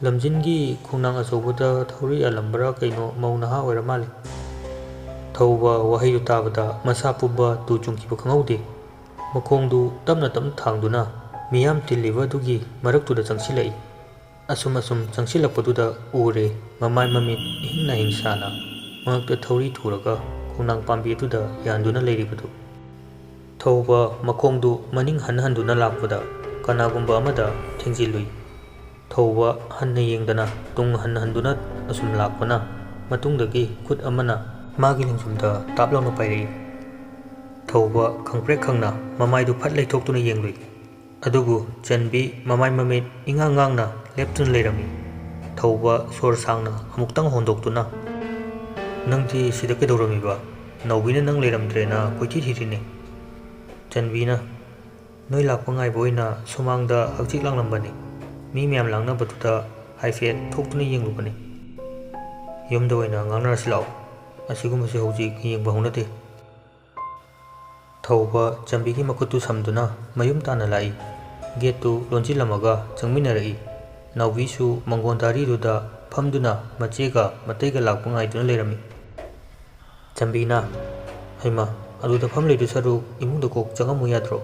ꯂꯝꯖꯤꯟꯒꯤ ꯈꯣꯡꯅꯥꯡ ꯑꯆꯧꯕꯗ ꯊꯧꯔꯤ ꯌꯥꯜꯂꯝꯕ꯭ꯔꯥ ꯀꯩꯅꯣ, ꯃꯧ ꯅꯍꯥ ꯑꯣꯏꯔ ꯃꯥꯜꯂꯦ꯫" ꯊꯧꯕ ꯋꯥꯍꯩꯗꯨ ꯇꯥꯕꯗ ꯃꯁꯥ ꯄꯨꯝꯕ ꯇꯨ ꯆꯨꯡꯈꯤꯕ ꯈꯪꯍꯧꯗꯦ꯫ ꯃꯈꯣꯡꯗꯨ ꯇꯞꯅ ꯇꯞꯅ ꯊꯥꯡꯗꯨꯅ ꯃꯤꯌꯥꯝ ꯇꯤꯜꯂꯤꯕ ꯑꯗꯨꯒꯤ ꯃꯔꯛꯇꯨꯗ ꯆꯪꯁꯤꯜꯂꯛꯏ꯫ ꯑꯁꯨꯝ ꯑꯁꯨꯝ ꯆꯪꯁꯤꯜꯂꯛꯄꯗꯨꯗ ꯎꯔꯦ, ꯃꯃꯥꯏ ꯃꯃꯤꯠ ꯏꯍꯤꯡ ꯅꯥꯍꯤꯡ ꯁꯥꯅ ꯃꯉꯛꯇ ꯊꯧꯔꯤ ꯊꯨꯔꯒ ꯈꯣꯡꯅꯥꯡ ꯄꯥꯝꯕꯤ ꯑꯗꯨꯗ ꯌꯥꯟꯗꯨꯅ ꯂꯩꯔꯤꯕꯗꯨ꯫ ꯊꯧꯕ ꯃꯈꯣꯡꯗꯨ ꯃꯅꯤꯡ ꯍꯟ ꯍꯟꯗꯨꯅ ꯂꯥꯛꯄꯗ ꯀꯅꯥꯒꯨꯝꯕ ꯑꯃꯗ ꯊꯦꯡꯖꯤꯜꯂꯨꯏ꯫ ꯊꯧꯕ ꯍꯟꯅ ꯌꯦꯡꯗꯅ ꯇꯨꯡ ꯍꯟ ꯍꯟꯗꯨꯅ ꯑꯁꯨꯝ ꯂꯥꯛꯄꯅ ꯃꯇꯨꯡꯗꯒꯤ ꯈꯨꯠ ꯑꯃꯅ ꯃꯥꯒꯤ ꯂꯦꯡꯖꯨꯝꯗ ꯇꯥꯞ ꯂꯥꯎꯅ ꯄꯥꯏꯔꯛꯏ꯫ ꯊꯧꯕ ꯈꯪꯄ꯭ꯔꯦꯛ ꯈꯪꯅ ꯃꯃꯥꯏꯗꯨ ꯐꯠ ꯂꯩꯊꯣꯛꯇꯨꯅ ꯌꯦꯡꯂꯨꯏ꯫ ꯑꯗꯨꯕꯨ ꯆꯟꯕꯤ ꯃꯃꯥꯏ ꯃꯃꯤꯠ ꯏꯉꯥꯡ ꯉꯥꯡꯅ ꯂꯦꯞꯇꯨꯅ ꯂꯩꯔꯝꯃꯤ꯫ ꯊꯧꯕ ꯁꯣꯔ ꯁꯥꯡꯅ ꯑꯃꯨꯛꯇꯪ ꯍꯣꯟꯗꯣꯛꯇꯨꯅ, "ꯅꯪꯗꯤ ꯁꯤꯗ ꯀꯩꯗꯧꯔꯝꯃꯤꯕ? ꯅꯥꯎꯕꯤꯅ ꯅꯪ ꯂꯩꯔꯝꯗ꯭ꯔꯦꯅ ꯀꯣꯏꯊꯤ ꯊꯤꯔꯤꯅꯦ꯫" ꯆꯟꯕꯤꯅ, "ꯅꯣꯏ ꯂꯥꯛꯄ ꯉꯥꯏꯕ ꯑꯣꯏꯅ ꯁꯨꯃꯥꯡꯗ ꯍꯛꯆꯤꯛ ꯂꯥꯡꯂꯝꯕꯅꯤ꯫ ꯃꯤ ꯃꯌꯥꯝ ꯂꯥꯡꯅꯕꯗꯨꯗ ꯍꯥꯏꯐꯦꯠ ꯊꯣꯛꯇꯨꯅ ꯌꯦꯡꯂꯨꯕꯅꯤ꯫" ꯌꯨꯝꯗ ꯑꯣꯏꯅ ꯉꯥꯡꯅꯔꯁꯤ ꯂꯥꯛꯑꯣ꯫ ꯑꯁꯤꯒꯨꯝꯕꯁꯤ ꯍꯧꯖꯤꯛ ꯌꯦꯡꯕ ꯍꯧꯅꯗꯦ꯫ ꯊꯧꯕ ꯆꯟꯕꯤꯒꯤ ꯃꯈꯨꯠꯇꯨ ꯁꯝꯗꯨꯅ ꯃꯌꯨꯝ ꯇꯥꯅ ꯂꯥꯛꯏ꯫ ꯒꯦꯠꯇꯨ ꯂꯣꯟꯁꯤꯜꯂꯝꯃꯒ ꯆꯪꯃꯤꯟꯅꯔꯛꯏ꯫ ꯅꯥꯎꯕꯤꯁꯨ ꯃꯪꯒꯣꯟ ꯇꯥꯔꯤꯗꯨꯗ ꯐꯝꯗꯨꯅ ꯃꯆꯦꯒ ꯃꯇꯩꯒ ꯂꯥꯛꯄ ꯉꯥꯏꯗꯨꯅ ꯂꯩꯔꯝꯃꯤ꯫ ꯆꯟꯕꯤꯅ, "ꯍꯩꯃꯥ, ꯑꯗꯨꯗ ꯐꯝ ꯂꯩꯗꯨ ꯁꯔꯨꯛ ꯏꯃꯨꯡꯗ ꯀꯣꯛ ꯆꯪꯉꯝꯃꯨ ꯌꯥꯗ꯭ꯔꯣ?"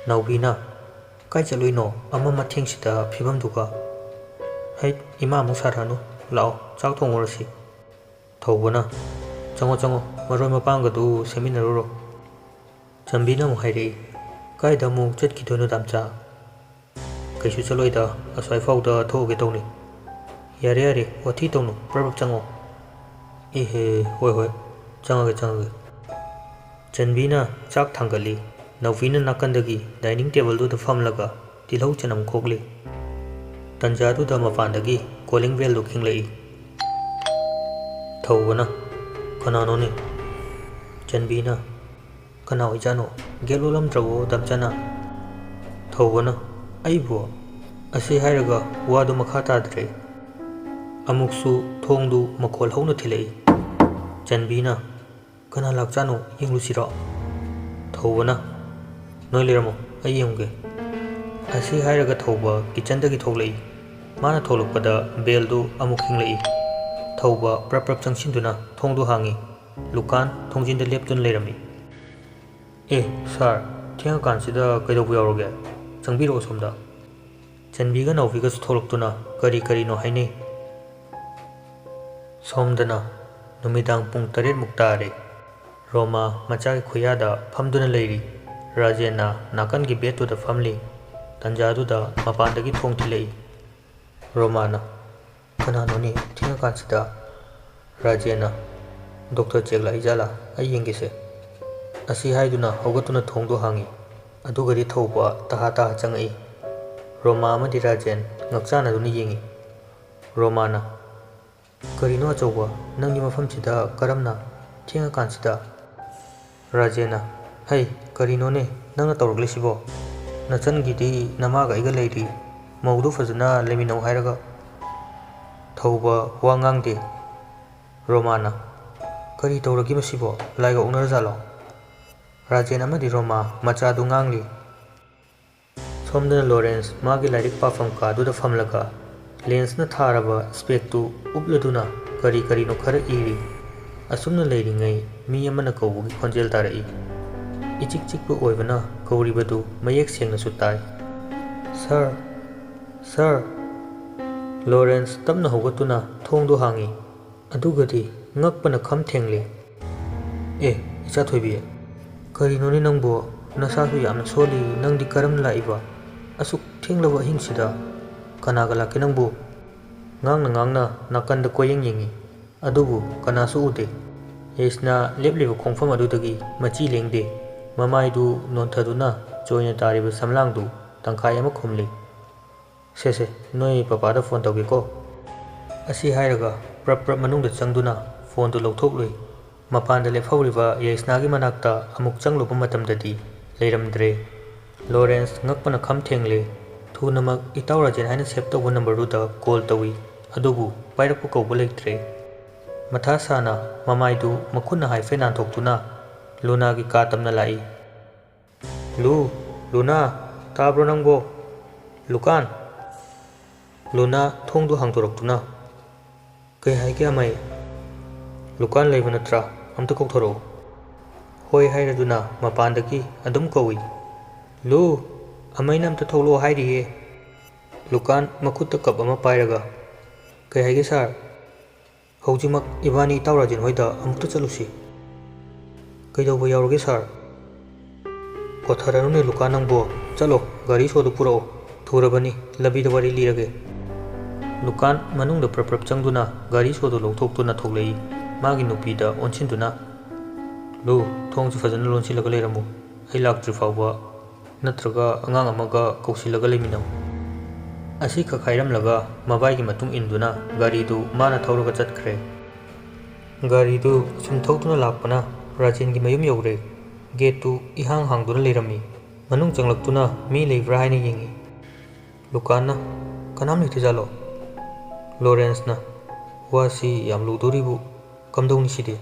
ꯅꯥꯎꯕꯤꯅ, "ꯀꯥꯏ ꯆꯠꯂꯨꯏꯅꯣ ꯑꯃꯝ ꯑꯊꯦꯡꯁꯤꯗ ꯐꯤꯕꯝꯗꯨꯒ?" "ꯍꯩꯠ, ꯏꯃꯥ ꯑꯃꯨꯛ ꯁꯥꯔꯛꯑꯅꯨ꯫ ꯂꯥꯛꯑꯣ, ꯆꯥꯛ ꯊꯣꯡꯉꯨꯔꯁꯤ꯫" ꯊꯧꯕꯅ, "ꯆꯪꯉꯣ, ꯆꯪꯉꯣ, ꯃꯔꯣꯏ ꯃꯄꯥꯡꯒꯗꯨ ꯁꯦꯝꯃꯤꯟꯅꯔꯨꯔꯣ꯫" ꯆꯟꯕꯤꯅ ꯑꯃꯨꯛ ꯍꯥꯏꯔꯛꯏ, "ꯀꯥꯏꯗ ꯑꯃꯨꯛ ꯆꯠꯈꯤꯗꯣꯏꯅꯣ ꯗꯥꯝꯆꯥ?" "ꯀꯩꯁꯨ ꯆꯠꯂꯣꯏꯗ, ꯑꯁ꯭ꯋꯥꯏꯐꯥꯎꯗ ꯊꯣꯛꯎꯒꯦ ꯇꯧꯅꯤ꯫" "ꯌꯥꯔꯦ, ꯌꯥꯔꯦ, ꯋꯥꯊꯤ ꯇꯧꯅꯨ, ꯄ꯭ꯔꯞ ꯄ꯭ꯔꯞ ꯆꯪꯉꯣ꯫" "ꯏꯍꯦ, ꯍꯣꯏ, ꯍꯣꯏ, ꯆꯪꯉꯒꯦ, ꯆꯪꯉꯒꯦ꯫" ꯆꯟꯕꯤꯅ ꯆꯥꯛ ꯊꯥꯡꯒꯠꯂꯤ꯫ ꯅꯥꯎꯕꯤꯅ ꯅꯥꯀꯟꯗꯒꯤ dining tableꯗꯨꯗ ꯐꯝꯂꯒ ꯇꯤꯜꯍꯧ ꯆꯅꯝ ꯈꯣꯛꯂꯤ꯫ ꯇꯟꯖꯥꯗꯨꯗ ꯃꯄꯥꯟꯗꯒꯤ calling bellꯗꯨ ꯈꯤꯡꯂꯛꯏ꯫ ꯊꯧꯕꯅ, "ꯀꯅꯥꯅꯣꯅꯦ?" ꯆꯟꯕꯤꯅ, "ꯀꯅꯥ ꯑꯣꯏꯖꯥꯠꯅꯣ? ꯒꯦꯠ ꯂꯣꯜꯂꯝꯗ꯭ꯔꯕꯣ ꯗꯥꯝꯆꯥꯅ?" ꯊꯧꯕꯅ, "ꯑꯩꯕꯨ?" ꯑꯁꯤ ꯍꯥꯏꯔꯒ ꯋꯥꯗꯨ ꯃꯈꯥ ꯇꯥꯗ꯭ꯔꯦ꯫ ꯑꯃꯨꯛꯁꯨ ꯊꯣꯡꯗꯨ ꯃꯈꯣꯜ ꯍꯧꯅ ꯊꯤꯜꯂꯛꯏ꯫ ꯆꯟꯕꯤꯅ, "ꯀꯅꯥ ꯂꯥꯛꯆꯥꯠꯅꯣ? ꯌꯦꯡꯂꯨꯁꯤꯔꯣ?" ꯊꯧꯕꯅ, "ꯅꯣꯏ ꯂꯩꯔꯝꯃꯣ, ꯑꯩ ꯌꯦꯡꯉꯨꯒꯦ꯫" ꯑꯁꯤ ꯍꯥꯏꯔꯒ ꯊꯧꯕ kitchenꯗꯒꯤ ꯊꯣꯛꯂꯛꯏ꯫ ꯃꯥꯅ ꯊꯣꯛꯂꯛꯄꯗ bellꯗꯨ ꯑꯃꯨꯛ ꯈꯤꯡꯂꯛꯏ꯫ ꯊꯧꯕ ꯄ꯭ꯔꯞ ꯄ꯭ꯔꯞ ꯆꯪꯁꯤꯟꯗꯨꯅ ꯊꯣꯡꯗꯨ ꯍꯥꯡꯉꯤ꯫ ꯂꯨꯀꯥꯟ ꯊꯣꯡꯖꯤꯟꯗ ꯂꯦꯞꯇꯨꯅ ꯂꯩꯔꯝꯃꯤ꯫ "ꯑꯦ, sir, ꯊꯦꯡꯉꯀꯥꯟꯁꯤꯗ ꯀꯩꯗꯧꯕ ꯌꯥꯎꯔꯒꯦ? ꯆꯪꯕꯤꯔꯛꯑꯣ ꯁꯣꯝꯗ꯫" ꯆꯟꯕꯤꯒ ꯅꯥꯎꯕꯤꯒꯁꯨ ꯊꯣꯛꯂꯛꯇꯨꯅ ꯀꯔꯤ ꯀꯔꯤꯅꯣ ꯍꯥꯏꯅꯩ꯫ ꯁꯣꯝꯗꯅ ꯅꯨꯃꯤꯗꯥꯡ ꯄꯨꯡ ꯇꯔꯦꯠꯃꯨꯛ ꯇꯥꯔꯦ꯫ ꯔꯣꯃꯥ ꯃꯆꯥꯒꯤ ꯈꯨꯌꯥꯗ ꯐꯝꯗꯨꯅ ꯂꯩꯔꯤ꯫ ꯔꯥꯖꯦꯟꯅ ꯅꯥꯀꯟꯒꯤ bedꯇꯨꯗ ꯐꯝꯂꯤ꯫ ꯇꯟꯖꯥꯗꯨꯗ ꯃꯄꯥꯟꯗꯒꯤ ꯊꯣꯡ ꯊꯤꯜꯂꯛꯏ꯫ ꯔꯣꯃꯥꯅ, "ꯀꯅꯥꯅꯣꯅꯦ ꯊꯦꯡꯉꯀꯥꯟꯁꯤꯗ?" ꯔꯥꯖꯦꯟꯅ, "Doctor ꯆꯦꯛ ꯂꯥꯛꯏꯖꯥꯠꯂꯥ? ꯑꯩ ꯌꯦꯡꯒꯦꯁꯦ꯫" ꯑꯁꯤ ꯍꯥꯏꯗꯨꯅ ꯍꯧꯒꯠꯇꯨꯅ ꯊꯣꯡꯗꯨ ꯍꯥꯡꯉꯤ꯫ ꯑꯗꯨꯒꯗꯤ ꯊꯧꯕ ꯇꯍꯥ ꯇꯍꯥ ꯆꯪꯉꯛꯏ꯫ ꯔꯣꯃꯥ ꯑꯃꯗꯤ ꯔꯥꯖꯦꯟ ꯉꯛꯆꯥꯟꯅꯗꯨꯅ ꯌꯦꯡꯉꯤ꯫ ꯔꯣꯃꯥꯅ, "ꯀꯔꯤꯅꯣ ꯑꯆꯧꯕ, ꯅꯪꯒꯤ ꯃꯐꯝꯁꯤꯗ ꯀꯔꯝꯅ? ꯊꯦꯡꯉꯀꯥꯟꯁꯤꯗ?" ꯔꯥꯖꯦꯟꯅ, "ꯍꯩ, ꯀꯔꯤꯅꯣꯅꯦ ꯅꯪꯅ ꯇꯧꯔꯛꯂꯤꯁꯤꯕꯣ? ꯅꯆꯟꯒꯤꯗꯤ ꯅꯃꯥꯒ ꯑꯩꯒ ꯂꯩꯔꯤ, ꯃꯧꯗꯨ ꯐꯖꯅ ꯂꯩꯃꯤꯟꯅꯧ ꯍꯥꯏꯔꯒ꯫" ꯍꯧꯕ ꯋꯥ ꯉꯥꯡꯗꯦ꯫ ꯔꯣꯃꯥꯅ, "ꯀꯔꯤ ꯇꯧꯔꯒꯦ ꯃꯁꯤꯕꯣ? ꯂꯥꯏꯒ ꯑꯣꯛꯅꯔꯖꯥꯠꯂꯣ?" ꯔꯥꯖꯦꯟ ꯑꯃꯗꯤ ꯔꯣꯃꯥ ꯃꯆꯥꯗꯨ ꯉꯥꯡꯂꯤ꯫ ꯁꯣꯝꯗꯅ ꯂꯣꯔꯦꯟꯁ ꯃꯥꯒꯤ ꯂꯥꯏꯔꯤꯛ ꯄꯥꯐꯝ ꯀꯥꯗꯨꯗ ꯐꯝꯂꯒ ꯂꯦꯟꯁꯅ ꯊꯥꯔꯕ ꯏꯁꯄꯦꯛꯇꯨ ꯎꯞꯂꯗꯨꯅ ꯀꯔꯤ ꯀꯔꯤꯅꯣ ꯈꯔ ꯏꯔꯤ꯫ ꯑꯁꯨꯝꯅ ꯂꯩꯔꯤꯉꯩ ꯃꯤ ꯑꯃꯅ ꯀꯧꯕꯒꯤ ꯈꯣꯟꯖꯦꯜ ꯇꯥꯔꯛꯏ꯫ ꯏꯆꯤꯛ ꯆꯤꯛꯄ ꯑꯣꯏꯕꯅ ꯀꯧꯔꯤꯕꯗꯨ ꯃꯌꯦꯛ ꯁꯦꯡꯅꯁꯨ ꯇꯥꯏ꯫ "ꯁꯥꯔ! ꯁꯥꯔ!" ꯂꯣꯔꯦꯟꯁ ꯇꯞꯅ ꯍꯧꯒꯠꯇꯨꯅ ꯊꯣꯡꯗꯨ ꯍꯥꯡꯏ꯫ ꯑꯗꯨꯒꯗꯤ ꯉꯛꯄꯅ ꯈꯝ ꯊꯦꯡꯂꯦ꯫ "ꯑꯦ, ꯏꯆꯥ ꯊꯣꯏꯕꯤ, ꯀꯔꯤꯅꯣꯅꯦ ꯅꯪꯕꯨ? ꯅꯁꯥꯁꯨ ꯌꯥꯝꯅ ꯁꯣꯜꯂꯤ, ꯅꯪꯗꯤ ꯀꯔꯝꯅ ꯂꯥꯛꯏꯕ? ꯑꯁꯨꯛ ꯊꯦꯡꯂꯕ ꯑꯍꯤꯡꯁꯤꯗ ꯀꯅꯥꯒ ꯂꯥꯛꯀꯦ ꯅꯪꯕꯨ?" ꯉꯥꯡꯅ ꯉꯥꯡꯅ ꯅꯥꯀꯟꯗ ꯀꯣꯏꯌꯦꯡ ꯌꯦꯡꯏ, ꯑꯗꯨꯕꯨ ꯀꯅꯥꯁꯨ ꯎꯗꯦ꯫ ꯌꯥꯏꯁꯅꯥ ꯂꯦꯞꯂꯤꯕ ꯈꯣꯡꯐꯝ ꯑꯗꯨꯗꯒꯤ ꯃꯆꯤ ꯂꯦꯡꯗꯦ꯫ ꯃꯃꯥꯏꯗꯨ ꯅꯣꯟꯊꯗꯨꯅ ꯆꯣꯏꯅ ꯇꯥꯔꯤꯕ ꯁꯝꯂꯥꯡꯗꯨ ꯇꯪꯈꯥꯏ ꯑꯃ ꯈꯨꯝꯂꯤ꯫ "ꯁꯦ ꯁꯦ, ꯅꯣꯏ ꯄꯄꯥꯗ ꯐꯣꯟ ꯇꯧꯒꯦꯀꯣ꯫" ꯑꯁꯤ ꯍꯥꯏꯔꯒ ꯄ꯭ꯔꯞ ꯄ꯭ꯔꯞ ꯃꯅꯨꯡꯗ ꯆꯪꯗꯨꯅ ꯐꯣꯟꯗꯨ ꯂꯧꯊꯣꯛꯂꯨꯏ꯫ ꯃꯄꯥꯟꯗ ꯂꯦꯞꯍꯧꯔꯤꯕ ꯌꯥꯏꯁꯅꯥꯒꯤ ꯃꯅꯥꯛꯇ ꯑꯃꯨꯛ ꯆꯪꯂꯨꯕ ꯃꯇꯝꯗꯗꯤ ꯂꯩꯔꯝꯗ꯭ꯔꯦ꯫ ꯂꯣꯔꯦꯟꯁ ꯉꯛꯄꯅ ꯈꯝ ꯊꯦꯡꯂꯦ꯫ ꯊꯨꯅꯃꯛ ꯏꯇꯥꯎ ꯔꯥꯖꯦꯟ ꯍꯥꯏꯅ ꯁꯦꯚ ꯇꯧꯕ ꯅꯝꯕꯔꯗꯨꯗ ꯀꯣꯜ ꯇꯧꯏ, ꯑꯗꯨꯕꯨ ꯄꯥꯏꯔꯛꯄ ꯀꯧꯕ ꯂꯩꯇ꯭ꯔꯦ꯫ ꯃꯊꯥ ꯁꯥꯅ ꯃꯃꯥꯏꯗꯨ ꯃꯈꯨꯠꯅ ꯍꯥꯏꯐꯦꯠ ꯅꯥꯟꯊꯣꯛꯇꯨꯅ ꯂꯨꯅꯥꯒꯤ ꯀꯥ ꯇꯝꯅ ꯂꯥꯛꯏ꯫ "ꯂꯨ, ꯂꯨꯅꯥ, ꯇꯥꯕ꯭ꯔꯣ ꯅꯪꯕꯣ? ꯂꯨꯀꯥꯟ!" ꯂꯨꯅꯥ ꯊꯣꯡꯗꯨ ꯍꯥꯡꯗꯣꯔꯛꯇꯨꯅ, "ꯀꯩ ꯍꯥꯏꯒꯦ ꯑꯃꯩ? ꯂꯨꯀꯥꯟ ꯂꯩꯕ ꯅꯠꯇ꯭ꯔꯥ? ꯑꯝꯇ ꯀꯧꯊꯣꯔꯛꯎ꯫" "ꯍꯣꯏ" ꯍꯥꯏꯔꯗꯨꯅ ꯃꯄꯥꯟꯗꯒꯤ ꯑꯗꯨꯝ ꯀꯧꯏ꯫ "ꯂꯨ!" "ꯑꯃꯩꯅ ꯑꯝꯇ ꯊꯣꯛꯂꯛꯑꯣ ꯍꯥꯏꯔꯤꯌꯦ꯫" ꯂꯨꯀꯥꯟ ꯃꯈꯨꯠꯇ ꯀꯞ ꯑꯃ ꯄꯥꯏꯔꯒ, "ꯀꯩ ꯍꯥꯏꯒꯦ ꯁꯥꯔ?" "ꯍꯧꯖꯤꯛꯃꯛ ꯏꯕꯥꯅꯤ ꯏꯇꯥꯎ ꯔꯥꯖꯦꯟ ꯍꯣꯏꯗ ꯑꯃꯨꯛꯇ ꯆꯠꯂꯨꯁꯤ꯫" "ꯀꯩꯗꯧꯕ ꯌꯥꯎꯔꯒꯦ ꯁꯥꯔ?" "ꯄꯣꯊꯥꯔꯅꯨꯅꯦ ꯂꯨꯀꯥꯟ ꯅꯪꯕꯣ, ꯆꯠꯂꯣ, ꯒꯥꯔꯤ ꯁꯣꯗꯨ ꯄꯨꯔꯛꯑꯣ, ꯊꯨꯔꯕꯅꯤ, ꯂꯝꯕꯤꯗ ꯋꯥꯔꯤ ꯂꯤꯔꯒꯦ꯫" ꯂꯨꯀꯥꯟ ꯃꯅꯨꯡꯗ ꯄ꯭ꯔꯞ ꯄ꯭ꯔꯞ ꯆꯪꯗꯨꯅ ꯒꯥꯔꯤ ꯁꯣꯗꯨ ꯂꯧꯊꯣꯛꯇꯨꯅ ꯊꯣꯛꯂꯛꯏ꯫ ꯃꯥꯒꯤ ꯅꯨꯄꯤꯗ ꯑꯣꯟꯁꯤꯟꯗꯨꯅ, "ꯂꯨ, ꯊꯣꯡꯁꯤ ꯐꯖꯅ ꯂꯣꯟꯁꯤꯜꯂꯒ ꯂꯩꯔꯝꯃꯨ, ꯑꯩ ꯂꯥꯛꯇ꯭ꯔꯤ ꯐꯥꯎꯕ꯫ ꯅꯠꯇ꯭ꯔꯒ ꯑꯉꯥꯡ ꯑꯃꯒ ꯀꯧꯁꯤꯜꯂꯒ ꯂꯩꯃꯤꯟꯅꯧ꯫" ꯑꯁꯤꯈꯛ ꯍꯥꯏꯔꯝꯂꯒ ꯃꯕꯥꯏꯒꯤ ꯃꯇꯨꯡ ꯏꯟꯗꯨꯅ ꯒꯥꯔꯤꯗꯨ ꯃꯥꯅ ꯊꯧꯔꯒ ꯆꯠꯈ꯭ꯔꯦ꯫ ꯒꯥꯔꯤꯗꯨ ꯁꯨꯝ ꯊꯧꯗꯨꯅ ꯂꯥꯛꯄꯅ ꯔꯥꯖꯦꯟꯒꯤ ꯃꯌꯨꯝ ꯌꯧꯔꯦ꯫ ꯒꯦꯠꯇꯨ ꯏꯍꯥꯡ ꯍꯥꯡꯗꯨꯅ ꯂꯩꯔꯝꯃꯤ꯫ ꯃꯅꯨꯡ ꯆꯪꯂꯛꯇꯨꯅ ꯃꯤ ꯂꯩꯕ꯭ꯔꯥ ꯍꯥꯏꯅ ꯌꯦꯡꯉꯤ꯫ ꯂꯨꯀꯥꯟꯅ, "ꯀꯅꯥꯝ ꯂꯩꯇꯦ ꯖꯥꯠꯂꯣ?" ꯂꯣꯔꯦꯟꯁꯅ, "ꯋꯥꯁꯤ ꯌꯥꯝ ꯂꯨꯗꯣꯔꯤꯕꯨ, ꯀꯝꯗꯧꯅꯤ ꯁꯤꯗꯤ?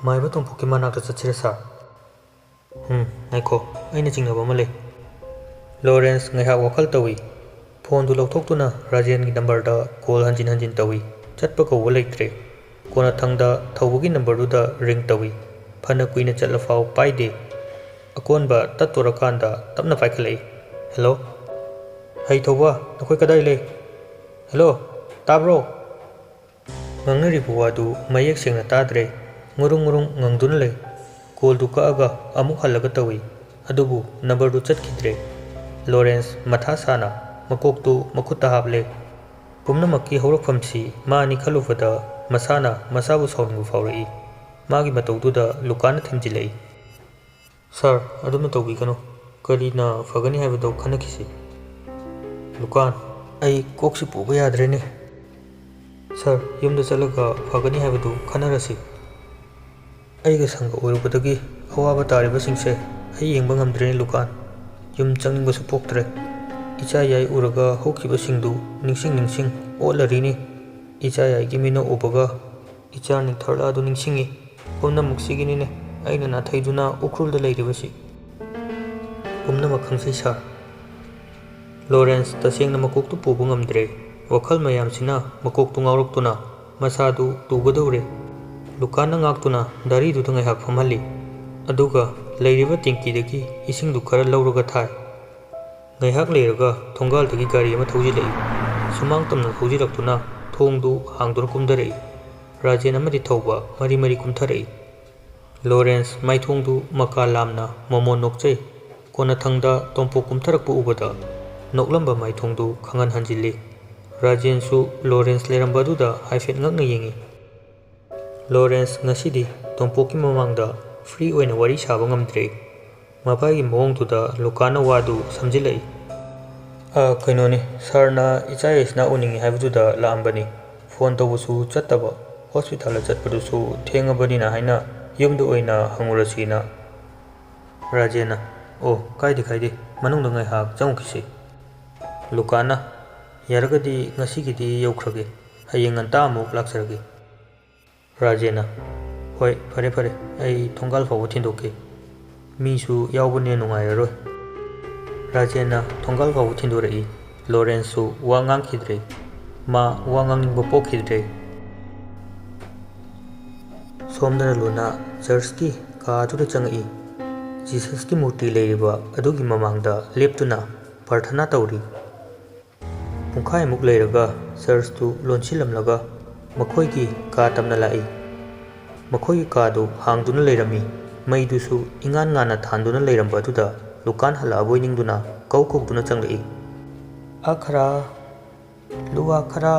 ꯃꯥꯏꯕ ꯇꯣꯝꯄꯣꯛꯀꯤ ꯃꯅꯥꯛꯇ ꯆꯠꯁꯤꯔ ꯁꯥꯔ?" "ꯎꯝ, ꯉꯥꯏꯈꯣ, ꯑꯩꯅ ꯆꯤꯡꯅꯕ ꯑꯃ ꯂꯩ꯫" ꯂꯣꯔꯦꯟꯁ ꯉꯥꯏꯍꯥꯛ ꯋꯥꯈꯜ ꯇꯧꯏ꯫ ꯐꯣꯟꯗꯨ ꯂꯧꯊꯣꯛꯇꯨꯅ ꯔꯥꯖꯦꯟꯒꯤ ꯅꯝꯕꯔꯗ ꯀꯣꯜ ꯍꯟꯖꯤꯟ ꯍꯟꯖꯤꯟ ꯇꯧꯏ꯫ ꯆꯠꯄ ꯀꯧꯕ ꯂꯩꯇ꯭ꯔꯦ꯫ ꯀꯣꯟꯅꯊꯪꯗ ꯊꯧꯕꯒꯤ ꯅꯝꯕꯔꯗꯨꯗ ꯔꯤꯡ ꯇꯧꯏ꯫ ꯐꯅ ꯀꯨꯏꯅ ꯆꯠꯂꯐꯥꯎ ꯄꯥꯏꯗꯦ꯫ ꯑꯀꯣꯟꯕ ꯇꯠꯇꯣꯔꯀꯥꯟꯗ ꯇꯞꯅ ꯄꯥꯏꯈꯠꯂꯛꯏ꯫ "ꯍꯦꯜꯂꯣ?" "ꯍꯩ ꯊꯧꯕ, ꯅꯈꯣꯏ ꯀꯗꯥꯏ ꯂꯩ?" "ꯍꯦꯜꯂꯣ, ꯇꯥꯕ꯭ꯔꯣ?" ꯉꯥꯡꯅꯔꯤꯕ ꯋꯥꯗꯨ ꯃꯌꯦꯛ ꯁꯦꯡꯅ ꯇꯥꯗ꯭ꯔꯦ꯫ ꯉꯨꯔꯨꯡ ꯉꯨꯔꯨꯡ ꯉꯪꯗꯨꯅ ꯂꯩ꯫ ꯀꯣꯜꯗꯨ ꯀꯛꯑꯒ ꯑꯃꯨꯛ ꯍꯜꯂꯒ ꯇꯧꯏ꯫ ꯑꯗꯨꯕꯨ ꯅꯝꯕꯔꯗꯨ ꯆꯠꯈꯤꯗ꯭ꯔꯦ꯫ ꯂꯣꯔꯦꯟꯁ ꯃꯊꯥ ꯁꯥꯅ ꯃꯀꯣꯛꯇꯨ ꯃꯈꯨꯠꯇ ꯍꯥꯞꯂꯦ꯫ ꯄꯨꯝꯅꯃꯛꯀꯤ ꯍꯧꯔꯛꯐꯝꯁꯤ ꯃꯥꯅꯤ ꯈꯜꯂꯨꯕꯗ ꯃꯁꯥꯅ ꯃꯁꯥꯕꯨ ꯁꯥꯎꯅꯤꯡꯕ ꯐꯥꯎꯔꯛꯏ꯫ ꯃꯥꯒꯤ ꯃꯇꯧꯗꯨꯗ ꯂꯨꯀꯥꯟꯅ ꯊꯦꯝꯖꯤꯜꯂꯛꯏ꯫ "ꯁꯥꯔ, ꯑꯗꯨꯝꯅ ꯇꯧꯕꯤꯒꯅꯨ꯫ ꯀꯔꯤꯅ ꯐꯒꯅꯤ ꯍꯥꯏꯕꯗꯣ ꯈꯟꯅꯈꯤꯁꯤ꯫" "ꯂꯨꯀꯥꯟ, ꯑꯩ ꯀꯣꯛꯁꯤ ꯄꯨꯕ ꯌꯥꯗ꯭ꯔꯦꯅꯦ꯫" "ꯁꯥꯔ, ꯌꯨꯝꯗ ꯆꯠꯂꯒ ꯐꯒꯅꯤ ꯍꯥꯏꯕꯗꯨ ꯈꯟꯅꯔꯁꯤ꯫" "ꯑꯩꯒ ꯁꯪꯒ ꯑꯣꯏꯔꯨꯕꯗꯒꯤ ꯑꯋꯥꯕ ꯇꯥꯔꯤꯕꯁꯤꯡꯁꯦ ꯑꯩ ꯌꯦꯡꯕ ꯉꯝꯗ꯭ꯔꯦꯅꯦ ꯂꯨꯀꯥꯟ꯫ ꯌꯨꯝ ꯆꯪꯅꯤꯡꯕꯁꯨ ꯄꯣꯛꯇ꯭ꯔꯦ꯫ ꯏꯆꯥ ꯌꯥꯏ ꯎꯔꯒ ꯍꯧꯈꯤꯕꯁꯤꯡꯗꯨ ꯅꯤꯡꯁꯤꯡ ꯅꯤꯡꯁꯤꯡ ꯑꯣꯠꯂꯔꯤꯅꯤ꯫ ꯏꯆꯥ ꯌꯥꯏꯒꯤ ꯃꯤꯅꯣꯛ ꯎꯕꯒ ꯏꯆꯥ ꯅꯤꯡꯊꯔꯂꯥꯗꯨ ꯅꯤꯡꯁꯤꯡꯉꯤ꯫ ꯄꯨꯝꯅꯃꯛꯁꯤꯒꯤꯅꯤꯅꯦ ꯑꯩꯅ ꯅꯥꯊꯩꯗꯨꯅ ꯎꯈ꯭ꯔꯨꯜꯗ ꯂꯩꯔꯤꯕꯁꯤ꯫" "ꯄꯨꯝꯅꯃꯛ ꯈꯪꯖꯩ ꯁꯥꯔ꯫" ꯂꯣꯔꯦꯟꯁ ꯇꯁꯦꯡꯅ ꯃꯀꯣꯛꯇꯨ ꯄꯨꯕ ꯉꯝꯗ꯭ꯔꯦ꯫ ꯋꯥꯈꯜ ꯃꯌꯥꯝꯁꯤꯅ ꯃꯀꯣꯛꯇꯨ ꯉꯥꯎꯔꯛꯇꯨꯅ ꯃꯁꯥꯗꯨ ꯇꯨꯒꯗꯧꯔꯦ꯫ ꯂꯨꯀꯥꯟꯅ ꯉꯥꯛꯇꯨꯅ ꯗꯥꯔꯤꯗꯨꯗ ꯉꯥꯏꯍꯥꯛ ꯐꯝꯍꯜꯂꯤ꯫ ꯑꯗꯨꯒ ꯂꯩꯔꯤꯕ ꯇꯦꯡꯀꯤꯗꯒꯤ ꯏꯁꯤꯡꯗꯨ ꯈꯔ ꯂꯧꯔꯒ ꯊꯥꯏ꯫ ꯉꯥꯏꯍꯥꯛ ꯂꯩꯔꯒ ꯊꯣꯡꯒꯥꯜꯗꯒꯤ ꯒꯥꯔꯤ ꯑꯃ ꯊꯧꯖꯤꯜꯂꯛꯏ꯫ ꯁꯨꯃꯥꯡ ꯇꯝꯅ ꯊꯧꯖꯤꯜꯂꯛꯇꯨꯅ ꯊꯣꯡꯗꯨ ꯍꯥꯡꯗꯨꯅ ꯀꯨꯝꯊꯔꯛꯏ꯫ ꯔꯥꯖꯦꯟ ꯑꯃꯗꯤ ꯊꯧꯕ ꯃꯔꯤ ꯃꯔꯤ ꯀꯨꯝꯊꯔꯛꯏ꯫ ꯂꯣꯔꯦꯟꯁ ꯃꯥꯏꯊꯣꯡꯗꯨ ꯃꯀꯥ ꯂꯥꯝꯅ ꯃꯃꯣꯟ ꯅꯣꯛꯆꯩ꯫ ꯀꯣꯟꯅꯊꯪꯗ ꯇꯣꯝꯄꯣꯛ ꯀꯨꯝꯊꯔꯛꯄ ꯎꯕꯗ ꯅꯣꯛꯂꯝꯕ ꯃꯥꯏꯊꯣꯡꯗꯨ ꯈꯪꯍꯟ ꯍꯟꯖꯤꯜꯂꯤ꯫ ꯔꯥꯖꯦꯟꯁꯨ ꯂꯣꯔꯦꯟꯁ ꯂꯩꯔꯝꯕꯗꯨꯗ ꯍꯥꯏꯐꯦꯠ ꯉꯛꯅ ꯌꯦꯡꯏ꯫ ꯂꯣꯔꯦꯟꯁ ꯉꯁꯤꯗꯤ ꯇꯣꯝꯄꯣꯛꯀꯤ ꯃꯃꯥꯡꯗ ꯐ꯭ꯔꯤ ꯑꯣꯏꯅ ꯋꯥꯔꯤ ꯁꯥꯕ ꯉꯝꯗ꯭ꯔꯦ꯫ ꯃꯄꯥꯒꯤ ꯃꯑꯣꯡꯗꯨꯗ ꯂꯨꯀꯥꯟꯅ ꯋꯥꯗꯨ ꯁꯝꯖꯤꯜꯂꯛꯏ꯫ "ꯑ, ꯀꯩꯅꯣꯅꯤ, ꯁꯥꯔꯅ ꯏꯆꯥ ꯌꯥꯏꯁꯅꯥ ꯎꯅꯤꯡꯉꯤ ꯍꯥꯏꯕꯗꯨꯗ ꯂꯥꯛꯑꯝꯕꯅꯤ꯫ ꯐꯣꯟ ꯇꯧꯕꯁꯨ ꯆꯠꯇꯕ, ꯍꯣꯁꯄꯤꯇꯥꯜꯗ ꯆꯠꯄꯗꯨꯁꯨ ꯊꯦꯡꯉꯕꯅꯤꯅ ꯍꯥꯏꯅ ꯌꯨꯝꯗ ꯑꯣꯏꯅ ꯍꯪꯉꯨꯔꯁꯤꯅ꯫" ꯔꯥꯖꯦꯟꯅ, "ꯑꯣ, ꯀꯥꯏꯗꯦ, ꯀꯥꯏꯗꯦ, ꯃꯅꯨꯡꯗ ꯉꯥꯏꯍꯥꯛ ꯆꯪꯉꯨꯈꯤꯁꯤ꯫" ꯂꯨꯀꯥꯟꯅ, "ꯌꯥꯔꯒꯗꯤ ꯉꯁꯤꯒꯤꯗꯤ ꯌꯧꯈ꯭ꯔꯒꯦ, ꯍꯌꯦꯡ ꯉꯟꯇꯥ ꯑꯃꯨꯛ ꯂꯥꯛꯆꯔꯒꯦ꯫" ꯔꯥꯖꯦꯟꯅ, "ꯍꯣꯏ, ꯐꯔꯦ ꯐꯔꯦ, ꯑꯩ ꯊꯣꯡꯒꯥꯜ ꯐꯥꯎꯕ ꯊꯤꯟꯗꯣꯛꯀꯦ꯫ ꯃꯤꯁꯨ ꯌꯥꯎꯕꯅꯤꯅ ꯅꯨꯡꯉꯥꯏꯔꯔꯣꯏ꯫" ꯔꯥꯖꯦꯟꯅ ꯊꯣꯡꯒꯥꯜ ꯐꯥꯎꯕ ꯊꯤꯟꯗꯣꯔꯛꯏ꯫ ꯂꯣꯔꯦꯟꯁꯁꯨ ꯋꯥ ꯉꯥꯡꯈꯤꯗ꯭ꯔꯦ꯫ ꯃꯥ ꯋꯥ ꯉꯥꯡꯅꯤꯡꯕ ꯄꯣꯛꯈꯤꯗ꯭ꯔꯦ꯫ ꯁꯣꯝꯗꯅ ꯂꯨꯅꯥ ꯆꯔꯆꯀꯤ ꯀꯥ ꯑꯗꯨꯗ ꯆꯪꯉꯛꯏ꯫ ꯖꯤꯁꯁꯀꯤ ꯃꯨꯔꯇꯤ ꯂꯩꯔꯤꯕ ꯑꯗꯨꯒꯤ ꯃꯃꯥꯡꯗ ꯂꯦꯞꯇꯨꯅ ꯄ꯭ꯔꯥꯔꯊꯅꯥ ꯇꯧꯔꯤ꯫ ꯄꯨꯡꯈꯥꯏꯃꯨꯛ ꯂꯩꯔꯒ ꯆꯔꯆꯇꯨ ꯂꯣꯟꯁꯤꯜꯂꯝꯂꯒ ꯃꯈꯣꯏꯒꯤ ꯀꯥ ꯇꯝꯅ ꯂꯥꯛꯏ꯫ ꯃꯈꯣꯏꯒꯤ ꯀꯥꯗꯨ ꯍꯥꯡꯗꯨꯅ ꯂꯩꯔꯝꯃꯤ꯫ ꯃꯩꯗꯨꯁꯨ ꯏꯉꯥꯟ ꯉꯥꯟꯅ ꯊꯥꯟꯗꯨꯅ ꯂꯩꯔꯝꯕ ꯑꯗꯨꯗ ꯂꯨꯀꯥꯟ ꯍꯜꯂꯛꯑꯕꯣꯏ ꯅꯤꯡꯗꯨꯅ ꯀꯧ ꯀꯧꯗꯨꯅ ꯆꯪꯂꯛꯏ꯫ "ꯑꯈꯔꯥ, ꯂꯨꯋꯥ ꯈꯔꯥ!"